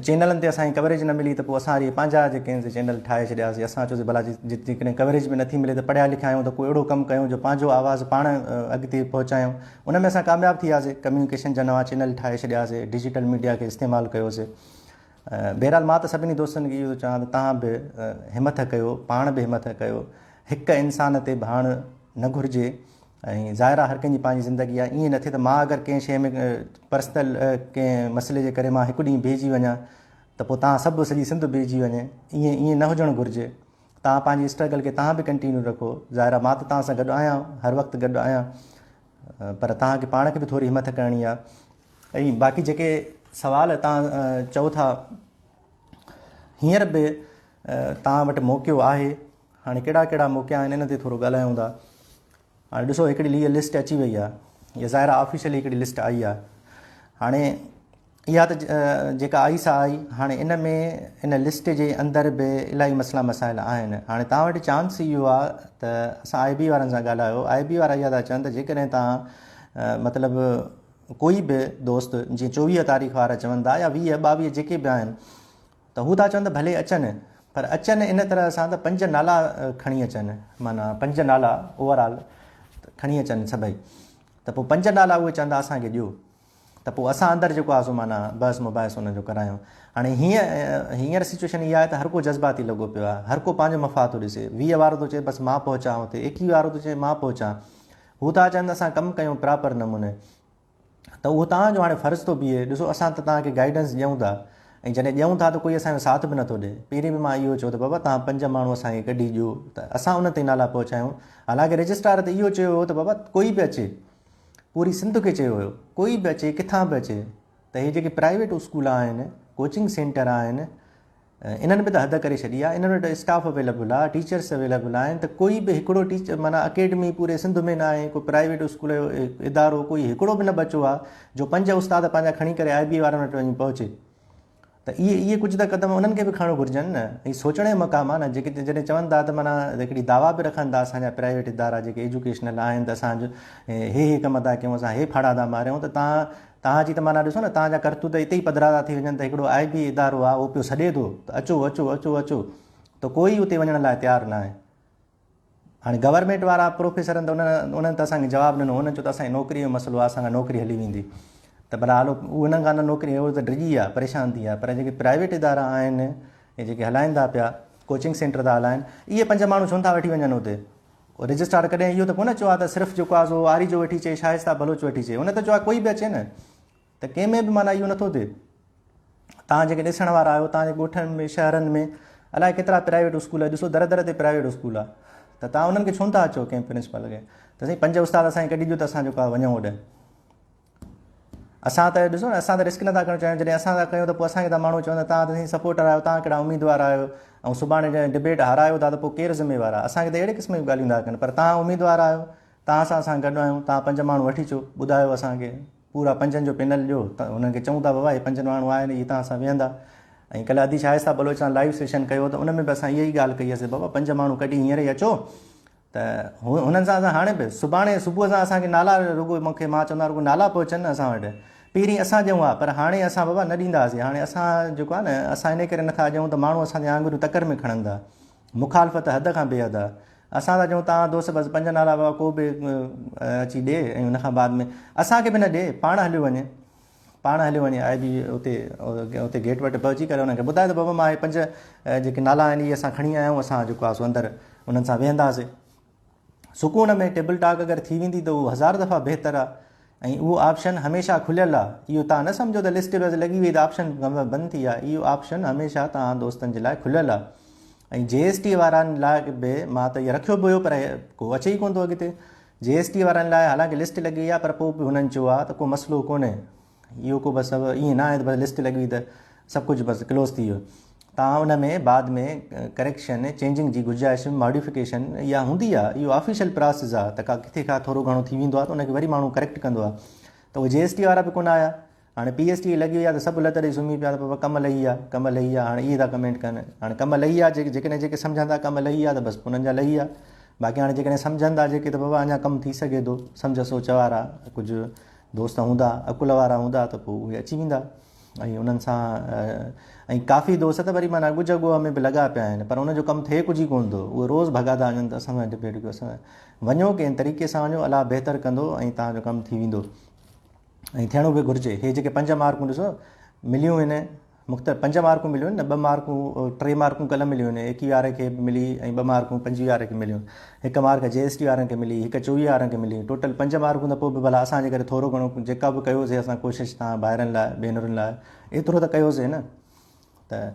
چينلن تي اسان کي ڪوريج نه ملي ته پوء اسان وري پنهنجا جيڪي آهن سي چينل ٺاهي ڇڏياسي اسان چيوسي ڀلا جيڪڏهن ڪوريج به نٿي ملي ته پڙهيا لکيا آهيون ته ڪو اهڙو ڪم ڪيون جو پنهنجو آواز پاڻ اڳتي پهچايون ان ۾ اسان ڪامياب ٿي وياسي ڪميونيڪيشن جا نوان چينل ٺاهي ڇڏياسي ڊجيٽل ميڊيا کي استعمال ڪيوسي بهرحال مان ته سڀني دوستن کي اهو ٿو چوان ته توهان به همٿ ڪيو پاڻ به همٿ ڪيو هڪ انسان تي ڀاڻ نه گهرجي ۽ ظاهر آهي هر ڪنهن جي پنهنجي زندگي آهي ائين نه ٿئي ته مان اگر ڪنهن شيء ۾ پرسنل ڪنهن مسئلي جي ڪري مان هڪ ڏينهن بيهجي وڃان ته پوء توهان سڀ سڄي سنڌ بيهجي وڃي ائين ائين نه هجڻ گهرجي توهان پنهنجي اسٽرگل کي توهان به ڪنٽينيو رکو ظاهر آهي مان ته توهان سان گڏ آهيان هر وقت گڏ آهيان پر توهان کي پاڻ کي به ٿوري همٿ ڪرڻي آهي ۽ باقي جيڪي سوال توهان چئو ٿا هينئر به توهان وٽ موقعو آهي هاڻي ڪهڙا ڪهڙا موقعا آهن ان تي ٿورو ڳالهايون ٿا. هاڻي ڏسو هڪڙي هيء لسٽ اچي وئي آهي هيء ظاهر آهي آفيشلي هڪڙي لسٽ آئي آهي هاڻي اها ته جيڪا آئي سا آئي هاڻي ان ۾ ان لسٽ جي اندر به الاهي مسئلا مسائل آهن هاڻي توهان وٽ چانس اهو آهي ته اسان آء بي وارن سان ڳالهايو آء بي وارا اها ٿا چون ته جيڪڏهن توهان مطلب ڪوئي به دوست جيئن 24 تاريخ وارا چون ٿا يا 20 22 جيڪي به آهن ته هو ٿا چون ته ڀلي اچن پر اچن ان طرح سان ته پنج نالا کڻي اچن معنيٰ پنج نالا اوور آل کڻي اچن سڀئي ته پوء پنج نالا اهي چوندا اسان کي ڏيو ته پوء اسان اندر جيڪو آهي سو معنيٰ بحث مباحث ان جو ڪرايون. هاڻي هيئن هينئر سچوئيشن اها آهي ته هر ڪو جذباتي لڳو پيو آهي. هر ڪو پنهنجو مفاد ٿو ڏسي. 20 وارو ٿو چئي بس مان پهچان اتي، 21 وارو ٿو چئي مان پهچان. هو ٿا چون ته اسان ڪم ڪيون پراپر نموني. ته اهو توهان جو هاڻي فرض ٿو بيهي. ڏسو اسان ته توهان کي گائيڊنس ڏيون ٿا ۽ جڏهن ڏيون ٿا ته ڪوئي اسان جو ساٿ به نٿو ڏئي. پهرين به مان اهو چيو ته بابا توهان پنج ماڻهو اسان کي ڪڍي ڏيو ته اسان انهن تائين نالا پهچايون. حالانڪه رجسٽرار ته اهو چيو هو ته بابا ڪوئي به اچي. پوري سنڌ کي چيو ويو ڪوئي به اچي ڪٿان به اچي ته هي جيڪي پرائيويٽ اسڪول آهن ڪوچنگ سينٽر آهن انهن به ته حد ڪري ڇڏي آهي انهن وٽ اسٽاف اويليبل آهي ٽيچرس اويليبل آهن ته ڪوئي به هڪڙو ٽيچر معنيٰ اڪيڊمي پوري سنڌ ۾ نه آهي ڪو پرائيويٽ اسڪول جو ادارو ڪوئي هڪڙو به نه بچو آهي جو پنج استاد پنهنجا کڻي ڪري آء بي وارن وٽ وڃي پهچي ته اهي اهي ڪجهه ته قدم انهن کي به کڻڻ گهرجن نه. هي سوچڻ جو مقام آهي نه جيڪي جڏهن چون ٿا ته معنيٰ هڪڙي دعويٰ به رکن ٿا اسان جا پرائيويٽ ادارا جيڪي ايجوڪيشنل آهن ته اسان هي هي ڪم ٿا ڪيون اسان هي ڦاڙا ٿا ماريون ته توهان توهان جي ته معنيٰ ڏسو نه توهان جا ڪرتوت اتي ئي پڌرا ٿا ٿي وڃن ته هڪڙو آء بي ادارو آهي اهو پيو سڏي ٿو ته اچو اچو اچو اچو ته ڪوئي اتي وڃڻ لاء تيار نه آهي. هاڻي گورنمينٽ وارا پروفيسرن ته انهن انهن ته اسان کي جواب ڏنو انهن چيو ته اسان جي نوڪري جو مسئلو آهي اسان کان نوڪري هلي ويندي ته ڀلا هلو انهن کان نه نوڪري هو ته ڊڄي ويا پريشان ٿي ويا پر جيڪي پرائيويٽ ادارا آهن ۽ جيڪي هلائن ٿا پيا ڪوچنگ سينٽر ٿا هلائن اهي پنج ماڻهو ڇو نٿا وٺي وڃن اتي رجسٽرار ڪڏهن اهو ته ڪونه چيو آهي ته صرف جيڪو آهي سو آريجو وٺي اچي شائسته بلوچ وٺي اچي هن ته چيو آهي ڪوئي به اچي نه ته ڪنهن ۾ به معنيٰ اهو نٿو ٿئي. توهان جيڪي ڏسڻ وارا آهيو توهان جي ڳوٺن ۾ شهرن ۾ الائي ڪيترا پرائيويٽ اسڪول ڏسو در در تي پرائيويٽ اسڪول آهي ته توهان انهن کي ڇو نٿا اچو ڪنهن پرنسپال کي ته سائين پنج استاد اسان کي ڪڍي ڏيو ته اسان جو وڃون هوڏي اسان ته ڏسو نه اسان ته رسڪ نٿا کڻڻ چاهيون جڏهن اسان ٿا ڪيون ته پوء اسان کي ٿا ماڻهو چون ته توهان ته سائين سپورٽر آهيو توهان ڪهڙا اميدوار آهيو ۽ سڀاڻي جڏهن ڊبيٽ هارايو ٿا ته پوء ڪير ذميوار آهي اسان کي ته اهڙي قسم جون ڳالهيون ٿا ڪن پر توهان اميدوار آهيو توهان سان اسان گڏ آهيون توهان پنج ماڻهو وٺي اچو ٻڌايو اسان کي پورا پنجن جو پينل ڏيو ته انهن کي چئون ٿا بابا هي پنج ماڻهو آهن اهي توهان سان ويهندا ۽ ڪلهه ادي شائسته بلوچ سان لائيو سيشن ڪيو ته ان ۾ به اسان اها ئي ڳالهه ڪئي هئسي بابا پنج ماڻهو ڪڍي هينئر ئي اچو ته هنن سان اسان هاڻي به سڀاڻي صبح سان اسان کي نالا رڳو مون کي مان چوندو رڳو نالا پهچن نه اسان وٽ پهرين اسان ڏيون ها پر هاڻي اسان بابا نه ڏينداسين هاڻي اسان جيڪو آهي نه اسان ان ڪري نٿا ڏيون ته ماڻهو اسان جي آڱريون تڪر ۾ کڻن ٿا مخالفت حد کان بي حد آهي اسان ٿا چئون توهان دوست بس پنج نالا بابا ڪو به اچي ڏي ۽ ان کان بعد ۾ اسان کي به نه ڏي پاڻ هليو وڃي پاڻ هليو وڃي آء بي اتي اتي گيٽ وٽ پهچي ڪري انهن کي ٻڌائي ته بابا مان هي پنج جيڪي نالا آهن اهي اسان کڻي آيا آهيون اسان جيڪو آهي سو اندر انهن سان ويهنداسين سڪون ۾ ٽيبل ٽاڪ اگر ٿي ويندي ته اهو هزار دفعا بهتر آهي ۽ اهو آپشن هميشه کليل آهي اهو توهان نه سمجهو ته لسٽ بس لڳي وئي ته آپشن بند ٿي ويا اهو آپشن هميشه توهان دوستن جي لاء کليل آهي ۽ جي ايس ٽي وارن لاء به مان ته اهو رکيو به هيو پر ڪو اچي ئي ڪونه ٿو اڳتي جي ايس ٽي وارن لاء حالانڪه لسٽ لڳي وئي آهي پر پوء به هنن چيو آهي ته ڪو مسئلو ڪونهي اهو ڪو بس ائين نه آهي ته بس لسٽ لڳي وئي ته سڀ ڪجهه بس ڪلوز ٿي ويو تان ان ۾ بعد ۾ ڪريڪشن چينجنگ جي گنجائش ماڊيفڪيشن اها هوندي آهي اهو آفيشل پراسز آهي ته ڪا ڪٿي کان ٿورو گهڻو ٿي ويندو آهي ته ان کي وري ماڻهو ڪريڪٽ ڪندو آهي ته اهي جي ايس ٽي وارا به ڪونه آيا هاڻي پي ايس ٽي لڳي وئي آهي ته سڀ لت ڏئي سمهي پيا ته بابا ڪم لهي ويا ڪم لهي ويا هاڻي اهي ٿا ڪمينٽ ڪن هاڻي ڪم لهي ويا جيڪي جيڪڏهن جيڪي سمجهن ٿا ڪم لهي ويا ته بس انهن جا لهي ويا باقي هاڻي جيڪڏهن سمجهن ٿا جيڪي ته بابا اڃا ڪم ٿي سگهي ٿو سمجهه سوچ وارا ڪجهه دوست هوندا، عقل وارا هوندا ته پوء اهي اچي ويندا ۽ انهن سان ۽ ڪافي دوست ته وري معنيٰ ڳجهه ڳوهه ۾ به لڳا پيا آهن پر ان جو ڪم ٿئي ڪجهه ئي ڪونه ٿو اهي روز ڀڳا ٿا وڃن ته اسان سان ڊبيٽ ڪيو اسان وڃو ڪنهن طريقي سان وڃو الله بهتر ڪندو ۽ توهان جو ڪم ٿي ويندو ۽ ٿيڻو به گهرجي هي جيڪي پنج مارڪون ڏسو مليون آهن مختلف پنج مارڪون مليون نه ٻه مارڪون ٽي مارڪون ڪلهه مليون آهن ايڪيهه واري کي به ملي ۽ ٻه مارڪون پنجويهه واري کي مليون هڪ مارڪ جي ايس ٽي وارن کي ملي هڪ چوويهه وارن کي ملي ٽوٽل پنج مارڪون ته پوء به ڀلا اسان جي ڪري ٿورو گهڻو جيڪا به ڪيوسي اسان ڪوشش تان ڀائرن لاء ڀينرن لاء ايترو ته ڪيوسي نه ته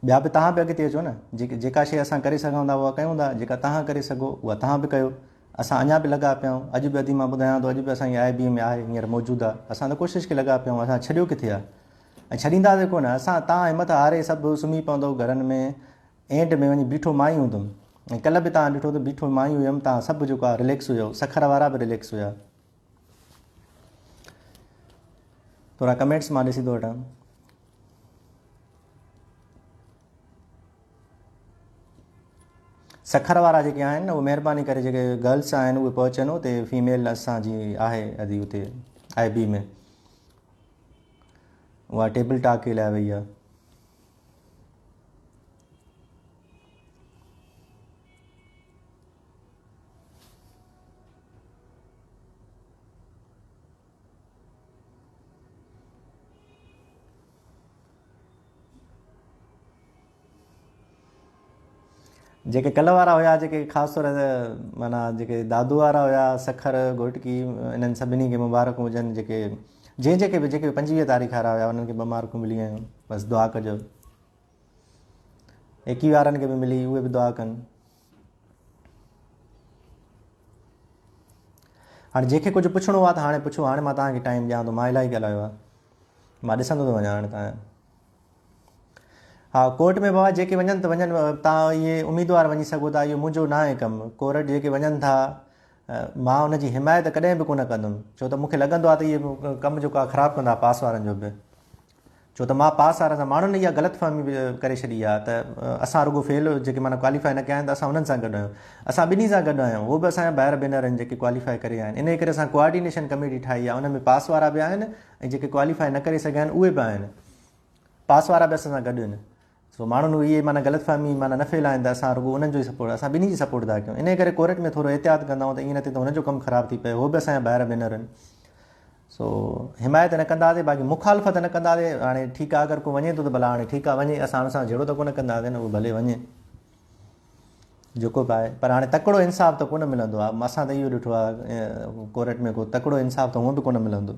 ٻيا به تهان به اڳتي اچو نه جيڪي جيڪا شيء اسان ڪري سگهون ٿا اها ڪيون ٿا جيڪا تهان ڪري سگهو اها تهان به ڪيو اسان اڃا به لڳا پيا آهيون اڄ به ادي مان ٻڌايان ٿو اڄ به اسان جي آء بي ۾ آهي هينئر موجود آهي اسان ته ڪوشش کي لڳا پيا آهيون اسان ڇڏيو ڪٿي آهي ۽ ڇڏينداسين ڪونه اسان تان همت هاري سڀ سمهي پوندؤ گهرن ۾ اينڊ ۾ وڃي بيٺو مان ئي هوندم ۽ ڪلهه به تان ڏٺو ته بيٺو مان ئي هيم تان سڀ جيڪو آهي رليڪس هيو سکر وارا به رليڪس هيا ٿورا ڪمينٽس مان ڏسي ٿو وٺان سکر وارا جيڪي آهن نه اهي مهرباني ڪري جيڪي گرلس آهن اهي پهچن اتي فيميل اسان جي آهي ادي اتي آئي بي ۾ اها ٽيبل ٽاڪ جي لاء وئي آهي. جيڪي ڪل وارا هيا جيڪي خاص طور تي معنيٰ جيڪي دادو وارا هيا سکر گهوٽڪي انهن سڀني کي مبارڪون هجن جيڪي جنهن جيڪي به جيڪي 25 تاريخ وارا هيا انهن کي ٻه مارڪون ملي ويون بس دعا ڪجو 21 وارن کي به ملي اهي به دعا ڪن هاڻي جنهن کي ڪجهه پڇڻو آهي ته هاڻي پڇو هاڻي مان توهان کي ٽائيم ڏيان ٿو مان الاهي ڳالهايو آهي مان ڏسندو ٿو وڃان هاڻي توهان ها ڪورٽ ۾ بابا جيڪي وڃن ته وڃن توهان اهي اميدوار وڃي سگهو ٿا اهو منهنجو نه آهي ڪم ڪورٽ جيڪي وڃن ٿا مان ان جي حمايت ڪڏهن به ڪونه ڪندم ڇو ته مونکي لڳندو آهي ته اهي ڪم جيڪو آهي خراب ڪندا پاس وارن جو به ڇو ته مان پاس وارن سان ماڻهن اها غلط فهمي به ڪري ڇڏي آهي ته اسان رڳو فيل جيڪي معنيٰ ڪواليفائي نه ڪيا آهن ته اسان انهن سان گڏ آهيون اسان ٻنهي سان گڏ آهيون هو به اسان جا ڀائر ڀينر آهن جيڪي ڪواليفائي ڪري آيا آهن انهي ڪري اسان ڪوآرڊينيشن ڪميٽي ٺاهي آهي ان ۾ پاس وارا به آهن ۽ جيڪي ڪواليفائي نه ڪري سگهيا آهن اهي به آهن پاس وارا به اسان سان گڏ آهن سو ماڻهن اهي معنيٰ غلط فهمي معنيٰ نه ڦهلائن ته اسان رڳو انهن جو ئي سپورٽ اسان ٻنهي جي سپورٽ ٿا ڪيون انهي ڪري ڪورٽ ۾ ٿورو احتياط ڪندا آهيون ته ائين نه ٿئي ته هن جو ڪم خراب ٿي پئي هو به اسان جا ڀائر ڀينر آهن سو حمايت نه ڪنداسين باقي مخالفت نه ڪنداسين هاڻي ٺيڪ آهي اگر ڪو وڃي ٿو ته ڀلا هاڻي ٺيڪ آهي وڃي اسان هن سان جهيڙو ته ڪونه ڪنداسين نه اهو ڀلي وڃي جيڪو به آهي پر هاڻي تڪڙو انصاف ته ڪونه ملندو آهي اسان ته اهو ڏٺو آهي ڪورٽ ۾ ڪو تڪڙو انصاف ته هونء به ڪونه ملندو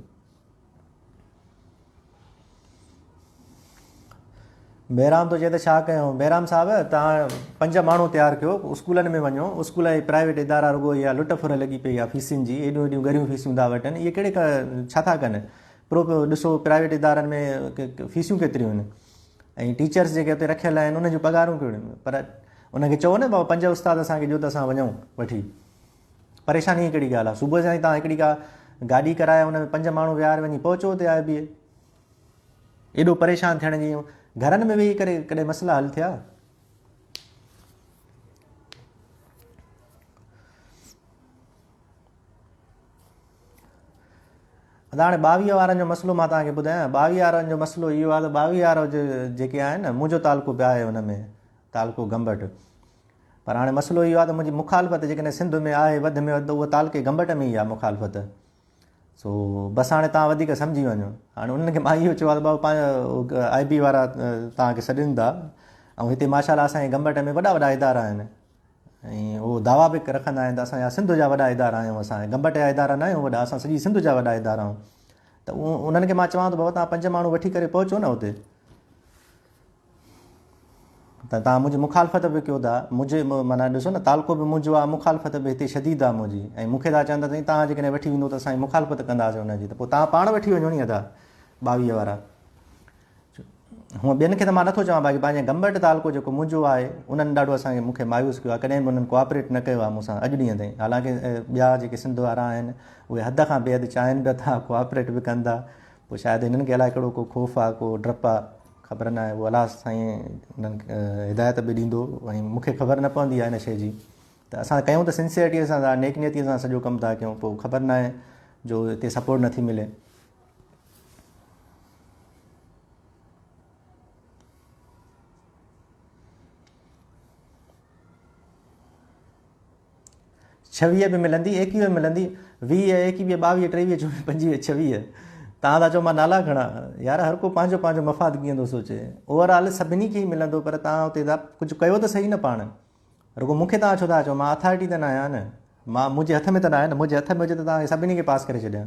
بهرام ٿو چئي ته ڇا ڪيون بهرام صاحب توهان پنج ماڻهو تيار ڪيو اسڪولن ۾ وڃو اسڪول ۽ پرائيويٽ ادارا رڳو اها لٽ ڦر لڳي پئي آهي فيسن جي ايڏيون ايڏيون ڳريون فيسون ٿا وٺن اهي ڪهڙي ڇا ٿا ڪن پرو ڏسو پرائيويٽ ادارن ۾ فيسون ڪيتريون آهن ۽ ٽيچرس جيڪي اتي رکيل آهن انهن جون پگهارون ڪهڙيون پر انهن کي چئو نه بابا پنج استاد اسان کي ڏيو ته اسان وڃون وٺي پريشاني جي ڪهڙي ڳالهه آهي صبح سان ئي توهان هڪڙي ڪا گاڏي ڪرائي ان ۾ پنج ماڻهو ويهاري وڃي پهچو اتي آء بي اي ايڏو پريشان ٿيڻ جي گهرن ۾ ويهي ڪري ڪڏهن مسئلا حل ٿيا ادا هاڻي 22 وارن جو مسئلو مان توهان کي ٻڌايان 22 وارن جو مسئلو اهو آهي ته 22 وارو جيڪي آهن نه منهنجو تعلقو به آهي ان ۾ تعلقو گمبٽ پر هاڻي مسئلو اهو آهي ته منهنجي مخالفت جيڪڏهن سنڌ ۾ آهي وڌ ۾ وڌ ته اها تعلقي گمبٽ ۾ ئي آهي مخالفت سو بس هاڻي توهان وڌيڪ سمجهي وڃو هاڻي انهن کي مان اهو چيو آهي ته بابا پنهنجا آء بي وارا توهان کي سڏين ٿا ۽ هتي ماشاء الله اسان جي گمبٽ ۾ وڏا وڏا ادارا آهن ۽ اهو دعويٰ به رکندا آهن ته اسان جا سنڌ جا وڏا ادارا آهيون اسان گمبٽ جا ادارا نه آهيون وڏا اسان سڄي سنڌ جا وڏا ادارا آهيون ته انهن کي مان چوان ٿو بابا توهان پنج ماڻهو وٺي ڪري پهچو نه اتي ته توهان منهنجي مخالفت به ڪيو ٿا منهنجي معنيٰ ڏسو نه تعلقو به منهنجو آهي مخالفت به هتي شديد آهي منهنجي ۽ مون کي ٿا چون ته سائين توهان جيڪڏهن وٺي ويندو ته اسان مخالفت ڪنداسين ان جي ته پوء توهان پاڻ وٺي وڃو ني ادا 22 وارا هونء ٻين کي ته مان نٿو چوان باقي پنهنجي گمبٽ تعلقو جيڪو منهنجو آهي انهن ڏاڍو اسان کي مون کي مايوس ڪيو آهي ڪڏهن به انهن ڪوآپريٽ نه ڪيو آهي مون سان اڄ ڏينهن تائين حالانڪه ٻيا جيڪي سنڌ وارا آهن اهي حد کان بي حد چاهين به ٿا ڪوآپريٽ به ڪن ٿا پوء شايد هنن کي الائي ڪهڙو ڪو خوف آهي ڪو ڊپ آهي خبر ناهي اهو الله سائين انهن کي هدايت به ڏيندو ۽ مون کي خبر نه پوندي آهي ان شيء جي ته اسان ڪيون ته سنسيئرٽي سان ٿا نيڪ نيتي سان سڄو ڪم ٿا ڪيون پوء خبر ناهي جو هتي سپورٽ نٿي ملي. ڇويهه به ملندي، ايڪويهه به ملندي، 20، ايڪويهه، 22، 23، 24، 25، 26. توهان ٿا چئو مان نالا کڻان. يار هر ڪو پنهنجو پنهنجو مفاد ڪيئن ٿو سوچي. اوور آل سڀني کي ئي ملندو پر توهان اتي ٿا ڪجهه ڪيو ته سهي نه پاڻ. رڳو مون کي توهان ڇو ٿا چئو مان اٿارٽي ته نه آهيان نه. مان منهنجي هٿ ۾ ته نه آهي نه. منهنجي هٿ ۾ هجي ته توهان کي سڀني کي پاس ڪري ڇڏيان.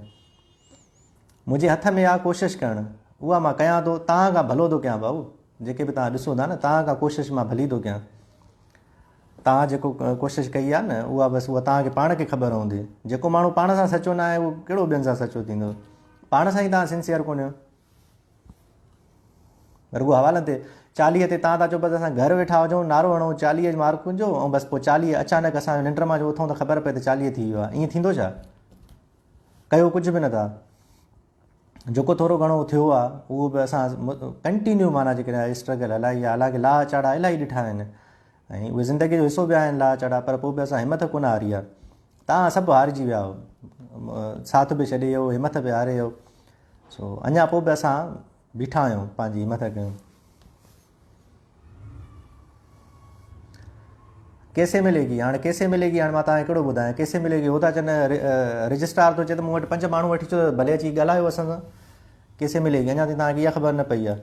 منهنجي هٿ ۾ آ ڪوشش ڪرڻ. اها مان ڪيان ٿو. توهان کان ڀلو ٿو ڪيان ڀائو. جيڪي به توهان ڏسو ٿا نه توهان کان ڪوشش مان ڀلي ٿو ڪيان. توهان جيڪو ڪوشش ڪئي آهي نه اها بس اها توهان کي پاڻ کي خبر هوندي. جيڪو ماڻهو پاڻ سان سچو نه آهي اهو ڪهڙو ٻين سان سچو ٿيندو. پاڻ سان ئي توهان سنسيئر ڪونهيو. رڳو حوالن تي 40 تي توهان ٿا چئو بس اسان گهر ويٺا هجون نعرو هڻون 40 مارڪن جو ۽ بس پوء 40 اچانڪ اسان جو ننڊ مان جو اٿون ته خبر پئي ته 40 ٿي ويو آهي. ائين ٿيندو ڇا؟ ڪيو ڪجهه به نٿا. جيڪو ٿورو گهڻو ٿيو آ اهو به اسان ڪنٽينيو معنيٰ جيڪڏهن اسٽرگل هلائي آ حالانڪه لاها چاڙها الاهي ڏٺا آهن ۽ اهي زندگي جو حصو به آهن لاها چاڙها پر پوء به اسان همٿ ڪونه هاري آ توهان سڀ هارجي ويا آهيو ساٿ به ڇڏي ويو همٿ به هاري ويو سو اڃا پوء به اسان بيٺا آهيون پنهنجي همٿ ڪيون. ڪيسي ملي گي هاڻي ڪيسي ملي گي هاڻي مان توهان کي ڪهڙو ٻڌايان ڪيسي ملي گي هو ٿا چون رجسٽرار ٿو چئي ته مون وٽ پنج ماڻهو وٺي اچو ته ڀلي اچي ڳالهايو اسان سان ڪيسي ملي گي اڃا تائين توهان کي اها خبر نه پئي آهي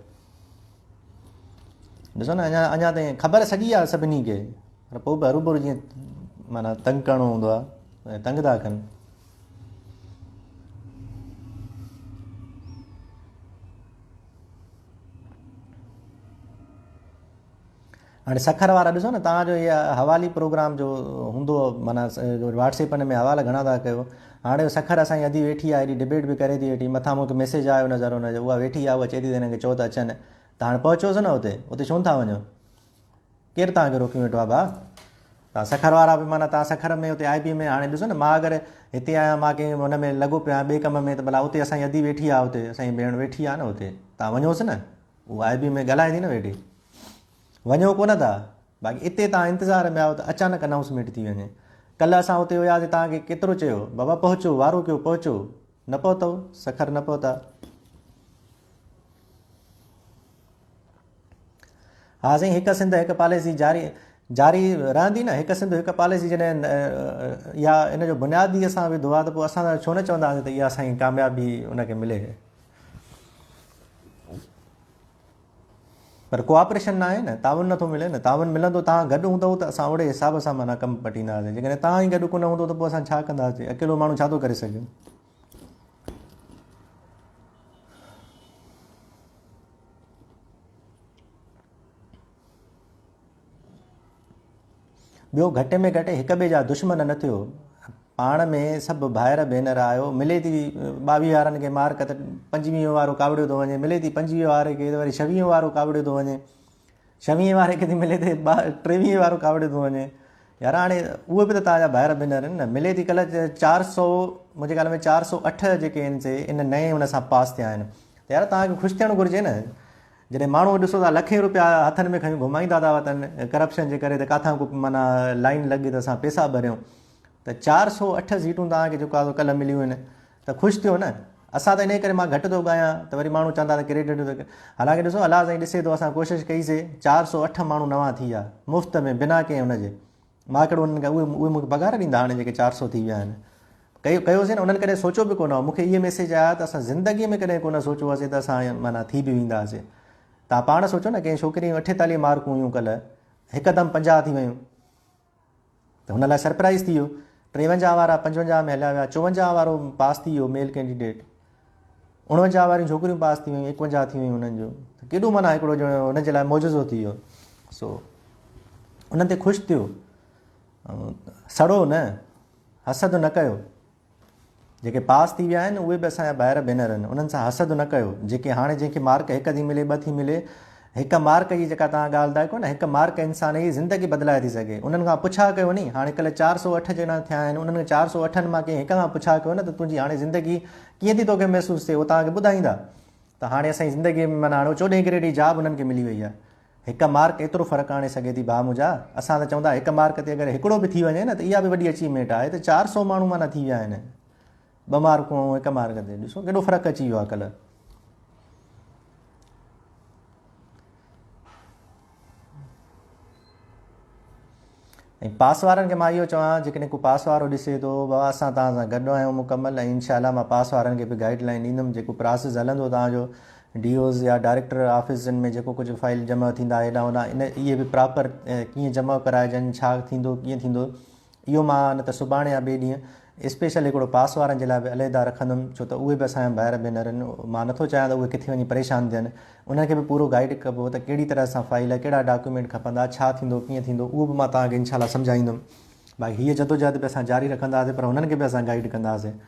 ڏسو نه اڃا اڃا تائين خبر سڄي آهي سڀني کي پر پوء به هروڀرو جيئن معنيٰ تنگ ڪرڻو هوندو آهي تنگ ٿا ڪن هاڻي سکر وارا ڏسو نه توهان جو هي حوالي پروگرام جو هوندو معنيٰ واٽس ايپن ۾ حوالا گهڻا ٿا ڪيو هاڻي سکر اسان جي ادي ويٺي آهي ايڏي ڊبيٽ به ڪري ٿي ويٺي مٿان مونکي ميسيج آيو نظر ان جو اها ويٺي آهي اها چئي ٿي ته هنن کي چئو ته اچن ته هاڻي پهچوس نه اتي اتي ڇو نٿا وڃو ڪير توهان کي روڪيون ويٺو آهي ڀاء توهان سکر وارا به معنيٰ توهان سکر ۾ اتي آء بي ۾ هاڻي ڏسو نه مان اگر هتي آهيان مان ڪنهن هن ۾ لڳو پيو آهيان ٻئي ڪم ۾ ته ڀلا اتي اسان جي ادي ويٺي آهي اتي اسان جي ڀيڻ ويٺي آهي نه اتي توهان وڃوس نه هو آء بي ۾ ڳالهائي ٿي نه ويٺي وڃو ڪونه ٿا باقي اتي توهان انتظار ۾ آهيو ته اچانڪ انائونسمينٽ ٿي وڃي ڪلهه اسان اتي هياسي توهان کي ڪيترو چيو بابا پهچو وارو ڪيو پهچو نه پهتو سکر نه پهتا ها سائين هڪ سنڌ هڪ پاليسي جاري جاري رهندي نه هڪ سنڌ هڪ پاليسي جڏهن اها ان جو بنياد ئي اسان وڌو آهي ته پوء اسان ڇو نه چونداسين ته اها اسان جي ڪاميابي ان کي ملي پر ڪوآپريشن نه آهي نه تعاون نٿو ملي نه تعاون ملندو توهان گڏ هوندو ته اسان اوڙي حساب سان معنيٰ ڪم پٽينداسين جيڪڏهن توهان ئي گڏ ڪونه هوندو ته پوء اسان ڇا ڪنداسين اڪيلو ماڻهو ڇا ٿو ڪري سگهي ٻيو گهٽ ۾ گهٽ هڪ ٻئي جا دشمن نه ٿيو پاڻ ۾ سڀ ڀائر ڀينر آهيو ملي ٿي ٻاويهه وارن کي مارڪ ته پنجويهه وارو ڪاوڙيو ٿو وڃي ملي ٿي پنجويهه واري کي ته وري ڇويهه وارو ڪاوڙيو ٿو وڃي ڇويهه واري کي ٿي ملي ٿي ٽيويهه وارو ڪاوڙيو ٿو وڃي يار هاڻي اهي به ته توهان جا ڀائر ڀينر آهن نه ملي ٿي ڪلهه 400 منهنجي خيال ۾ 408 جيڪي آهن سي ان نئين ان سان پاس ٿيا آهن ته يار توهان کي خوش ٿيڻ گهرجي نه جڏهن ماڻهو ڏسو ٿا لکين روپيا هٿن ۾ کڻي گهمائيندا ٿا وتن ڪرپشن جي ڪري ته ڪاٿان ڪو معنيٰ لائين لڳي ته اسان پيسا ڀريون ته 408 سيٽون توهان کي جيڪو آهي سو ڪلهه مليون آهن ته خوش ٿيو نه اسان ته انهي ڪري مان گهٽ ٿو ڳايان ته وري ماڻهو چوندا ته ڪريڊٽ حالانڪه ڏسو الله سائين ڏسي ٿو اسان ڪوشش ڪئي سي 408 ماڻهو نوان ٿي ويا مفت ۾ بنا ڪنهن ان جي مان ڪهڙو انهن کي اهي اهي مون کي پگهار ڏيندا هاڻي جيڪي 400 ٿي ويا آهن ڪيو ڪيوسين نه انهن ڪڏهن سوچيو به ڪونه هو مون کي اهي ميسيج آيا ته اسان زندگي ۾ ڪڏهن ڪونه سوچيو هوسين ته اسان معنيٰ ٿي به وينداسين تان پاڻ سوچو نه ڪنهن ڇوڪري جون 48 مارڪون هيون ڪلهه هڪدم 50 ٿي ويون ته هن لاء سرپرائز ٿي ويو 53 وارا 55 ۾ هليا ويا 54 وارو پاس ٿي ويو ميل ڪينڊيڊيٽ 49 واريون ڇوڪريون پاس ٿي ويون 51 ٿي ويون انهن جو ته ڪيڏو معنيٰ هڪڙو ڄڻ هن جي لاء معجزو ٿي ويو سو انهن تي خوش ٿيو سڙو نه حسد نه ڪيو. جيڪي پاس ٿي ويا آهن اهي به اسان جا ڀائر ڀينر آهن انهن سان حسد نه ڪيو. جيڪي هاڻي جنهن کي مارڪ هڪ ٿي ملي ٻه ٿي ملي هڪ مارڪ جي جيڪا توهان ڳالهه ٿا ڪيو نه هڪ مارڪ انسان جي زندگي بدلائي ٿي سگهي انهن کان پڇا ڪيو ني هاڻي ڪلهه 408 ڄڻا ٿيا آهن انهن کان 408 مان ڪنهن هڪ کان پڇا ڪيو نه ته تنهنجي هاڻي زندگي ڪيئن ٿي توکي محسوس ٿئي اهو توهان کي ٻڌائيندا ته هاڻي اسان جي زندگي ۾ معنيٰ هاڻي چوڏهين گريڊ جي جاب انهن کي ملي وئي آهي هڪ مارڪ ايترو فرق آڻي سگهي ٿي ڀاء منهنجا اسان ته چئون ٿا هڪ مارڪ تي اگر هڪڙو به ٿي وڃي نه ته اها به وڏي اچيومينٽ آهي ته 400 ماڻهو معنيٰ ٿي ويا آهن ٻه مارڪون ۽ هڪ مارڪ تي ڏسو ڪيڏو فرق اچي ويو آهي ڪلهه ۽ پاس وارن کي مان اهو چوان جيڪڏهن ڪو پاس وارو ڏسي ٿو بابا اسان توهان سان گڏ آهيون مڪمل ۽ انشاء الله مان پاس وارن کي به گائيڊ لائين ڏيندم جيڪو پراسيس هلندو توهان جو ڊي اوز يا ڊائريڪٽر آفيسن ۾ جيڪو ڪجهه فائل جمع ٿيندا هيڏانهن هوڏانهن ان اهي به پراپر ڪيئن جمع ڪرائجن ڇا ٿيندو ڪيئن ٿيندو اهو مان نه ته سڀاڻي يا ٻئي ڏينهن اسپيشل هڪڙو پاس وارن جي لاء به عليحده رکندم ڇو ته اهي به اسان جا ڀائر ڀينر آهن مان نٿو چاهيان ته اهي ڪٿي وڃي پريشان ٿين انهن کي به پورو گائيڊ ڪبو ته ڪهڙي طرح سان فائل ڪهڙا ڊاڪيومينٽ کپندا ڇا ٿيندو ڪيئن ٿيندو اهو به مان توهان کي انشاء الله سمجهائيندم باقي هيء جدوجهد به اسان جاري رکنداسين پر هنن کي به اسان گائيڊ ڪنداسين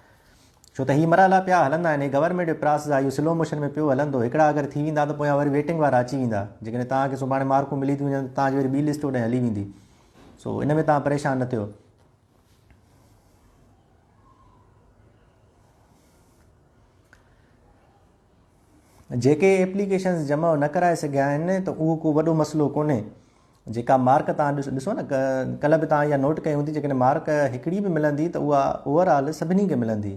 ڇو ته هي مرحلا پيا هلندا آهن هي گورنمينٽ جو پراسس آهي اهو سلو موشن ۾ پيو هلندو هڪڙا اگر ٿي ويندا ته پويان وري ويٽنگ وارا اچي ويندا جيڪڏهن توهان کي سڀاڻي مارڪون ملي ٿيون وڃن ته توهان جي وري ٻي لسٽ اوڏانهن هلي ويندي سو ان ۾ توهان پريشان نه ٿيو. جيڪي ايپليڪيشنز جمع نه ڪرائي سگهيا آهن ته اهو ڪو وڏو مسئلو ڪونهي جيڪا مارڪ توهان ڏسو نه ڪلهه به توهان اها نوٽ ڪئي هوندي جيڪڏهن مارڪ هڪڙي به ملندي ته اها اوور آل سڀني کي ملندي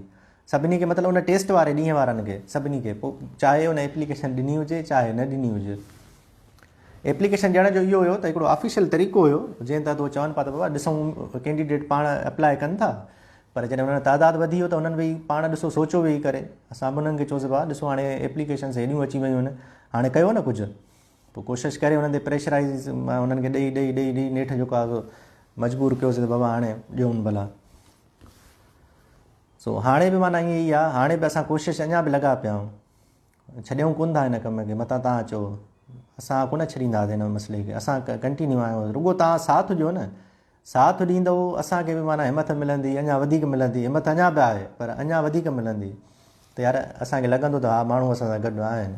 سڀني کي مطلب ان ٽيسٽ واري ڏينهن وارن کي سڀني کي پوء چاهي ان ايپليڪيشن ڏني هجي چاهي نه ڏني هجي. ايپليڪيشن ڏيڻ جو اهو هيو ته هڪڙو آفيشل طريقو هيو جنهن تحت هو چون پيا ته بابا ڏسون ڪينڊيڊيٽ پاڻ اپلاء ڪن ٿا پر جڏهن انهن جو تعداد وڌي ويو ته انهن ويهي پاڻ ڏسو سوچيو ويهي ڪري اسان به انهن کي چيوسي بابا ڏسو هاڻي ايپليڪيشنس هيڏيون اچي ويون آهن هاڻي ڪيو نه ڪجهه پوء ڪوشش ڪري انهن تي پريشرائز انهن کي ڏئي ڏئي ڏئي ڏئي نيٺ جيڪو آهي سو مجبور ڪيوسي ته بابا هاڻي ڏيون ڀلا سو هاڻي به معنيٰ ائين ئي آهي هاڻي به اسان ڪوشش اڃا به لڳا پيا آهيون ڇڏيون ڪونه ٿا هن ڪم کي متان توهان چئو اسان ڪونه ڇڏينداسين هن مسئلي کي اسان ڪنٽينيو آهيون رڳو توهان ساٿ ڏيو نه ساٿ ڏيندو اسان کي به معنيٰ همٿ ملندي اڃا وڌيڪ ملندي همٿ اڃا به آهي پر اڃا وڌيڪ ملندي ته يار اسان کي لڳندو ته ها ماڻهو اسان سان گڏ آهن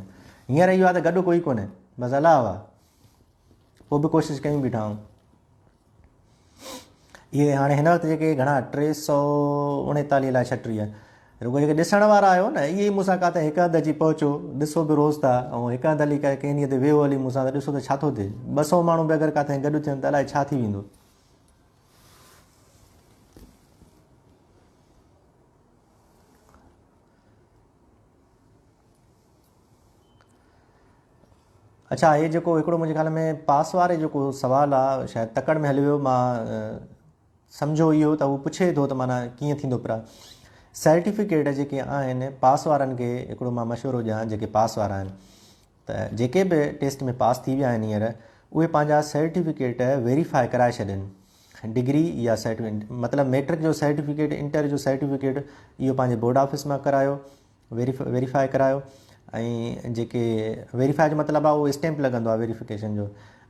هينئر اهو آهي ته گڏ ڪوئي ڪونهي بس الله هوا پوء به ڪوشش ڪيون بيٺا آهيون اهي هاڻي هن وقت جيڪي گهڻا 339 لاء 36 رڳو جيڪي ڏسڻ وارا آهيو نه اهي ئي مون سان ڪاٿي هڪ هنڌ اچي پهچو ڏسو به روز ٿا ۽ هڪ هنڌ هلي ڪنهن ڏينهن تي ويهو هلي مون سان ته ڏسو ته ڇا ٿو ٿئي 200 ماڻهو به اگر ڪاٿي گڏ ٿين ته الائي ڇا ٿي ويندو. اڇا هي جيڪو هڪڙو منهنجي خيال ۾ پاس واري جيڪو سوال آ شايد تڪڙ ۾ هليو ويو مان سمجهيو اهو ته هو پڇي ٿو ته معنيٰ ڪيئن ٿيندو پر سرٽيفڪيٽ جيڪي آهن پاس وارن کي هڪڙو مان مشورو ڏيان جيڪي پاس وارا آهن ته جيڪي به ٽيسٽ ۾ پاس ٿي ويا آهن هينئر اهي پنهنجا سرٽيفڪيٽ ويريفائي ڪرائي ڇڏين ڊگري يا سرٽيفڪيٽ مطلب ميٽرڪ جو سرٽيفڪيٽ انٽر جو سرٽيفڪيٽ اهو پنهنجي بورڊ آفيس مان ڪرايو ويريفائي ڪرايو ۽ جيڪي ويريفائي جو مطلب آهي اهو اسٽيمپ لڳندو آهي ويريفڪيشن جو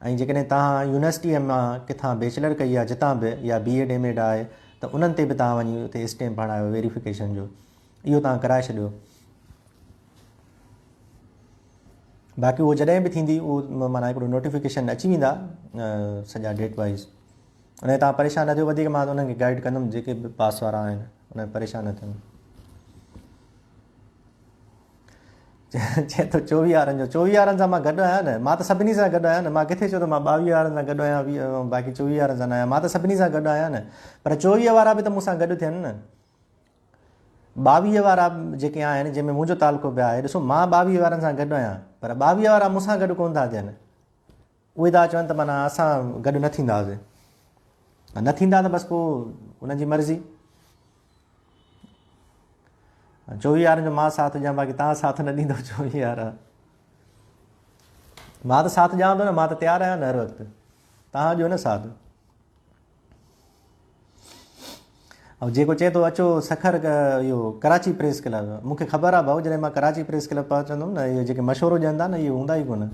۽ جيڪڏهن توهان يونيورسٽيء مان ڪٿان بيچلر ڪئي آهي جتان به يا بي ايڊ ايم ايڊ آهي ته انهن تي به توهان وڃي اتي اسٽيمپ هڻايو ويريفڪيشن جو اهو توهان ڪرائي ڇڏيو باقي اهو جڏهن به ٿيندي اهو معنيٰ هڪڙو نوٽيفڪيشن اچي ويندا سڄا ڊيٽ وائز ان تي توهان پريشان نه ٿيو وڌيڪ مان انهن کي گائيڊ ڪندم جيڪي به پاس وارا آهن ان ۾ پريشان نه ٿين چئي ٿو چوويهه وارن جو چوويهه وارن سان مان گڏ آهيان نه مان ته سڀني سان گڏ آهيان نه مان ڪٿي چيو ته مان ٻاويهه وارن سان گڏ آهيان باقي چوويهه وارن سان نه آهيان مان ته سڀني سان گڏ آهيان نه پر چوويهه وارا به ته مون سان گڏ ٿين نه ٻاويهه وارا جيڪي آهن جنهن ۾ منهنجو تعلقو به آهي ڏسو مان ٻاويهه وارن سان گڏ آهيان پر ٻاويهه وارا مون سان گڏ ڪونه ٿا ٿين اهي ٿا چون ته معنيٰ اسان گڏ نه ٿينداسين. نه ٿيندا ته بس پوء انهن جي مرضي. چوويهه وارن جو مان ساٿ ڏيان باقي توهان ساٿ نه ڏيندو چوويهه وارا. مان ته ساٿ ڏيان ٿو نه مان ته تيار آهيان نه هر وقت. توهان ڏيو نه ساٿ. ۽ جيڪو چئي ٿو اچو سکر اهو ڪراچي پريس ڪلب مون کي خبر آهي ڀائو جڏهن مان ڪراچي پريس ڪلب پهچندم نه اهي جيڪي مشورو ڏين ٿا نه اهي هوندا ئي ڪونه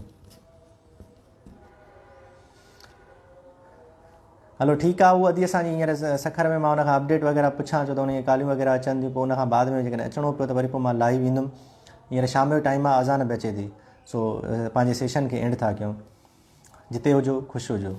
هلو ٺيڪ آهي اهو ادي اسان جي هينئر سکر ۾ مان ان کان اپڊيٽ وغيره پڇان ڇو ته ان جي ڪاليون وغيره اچن ٿيون پوء ان کان بعد ۾ جيڪڏهن اچڻو پيو ته وري پوء مان لاهي ويندم هينئر شام جو ٽائيم آهي اذان به اچي ٿي سو پنهنجي سيشن کي اينڊ ٿا ڪيون جتي هجو خوش هجو.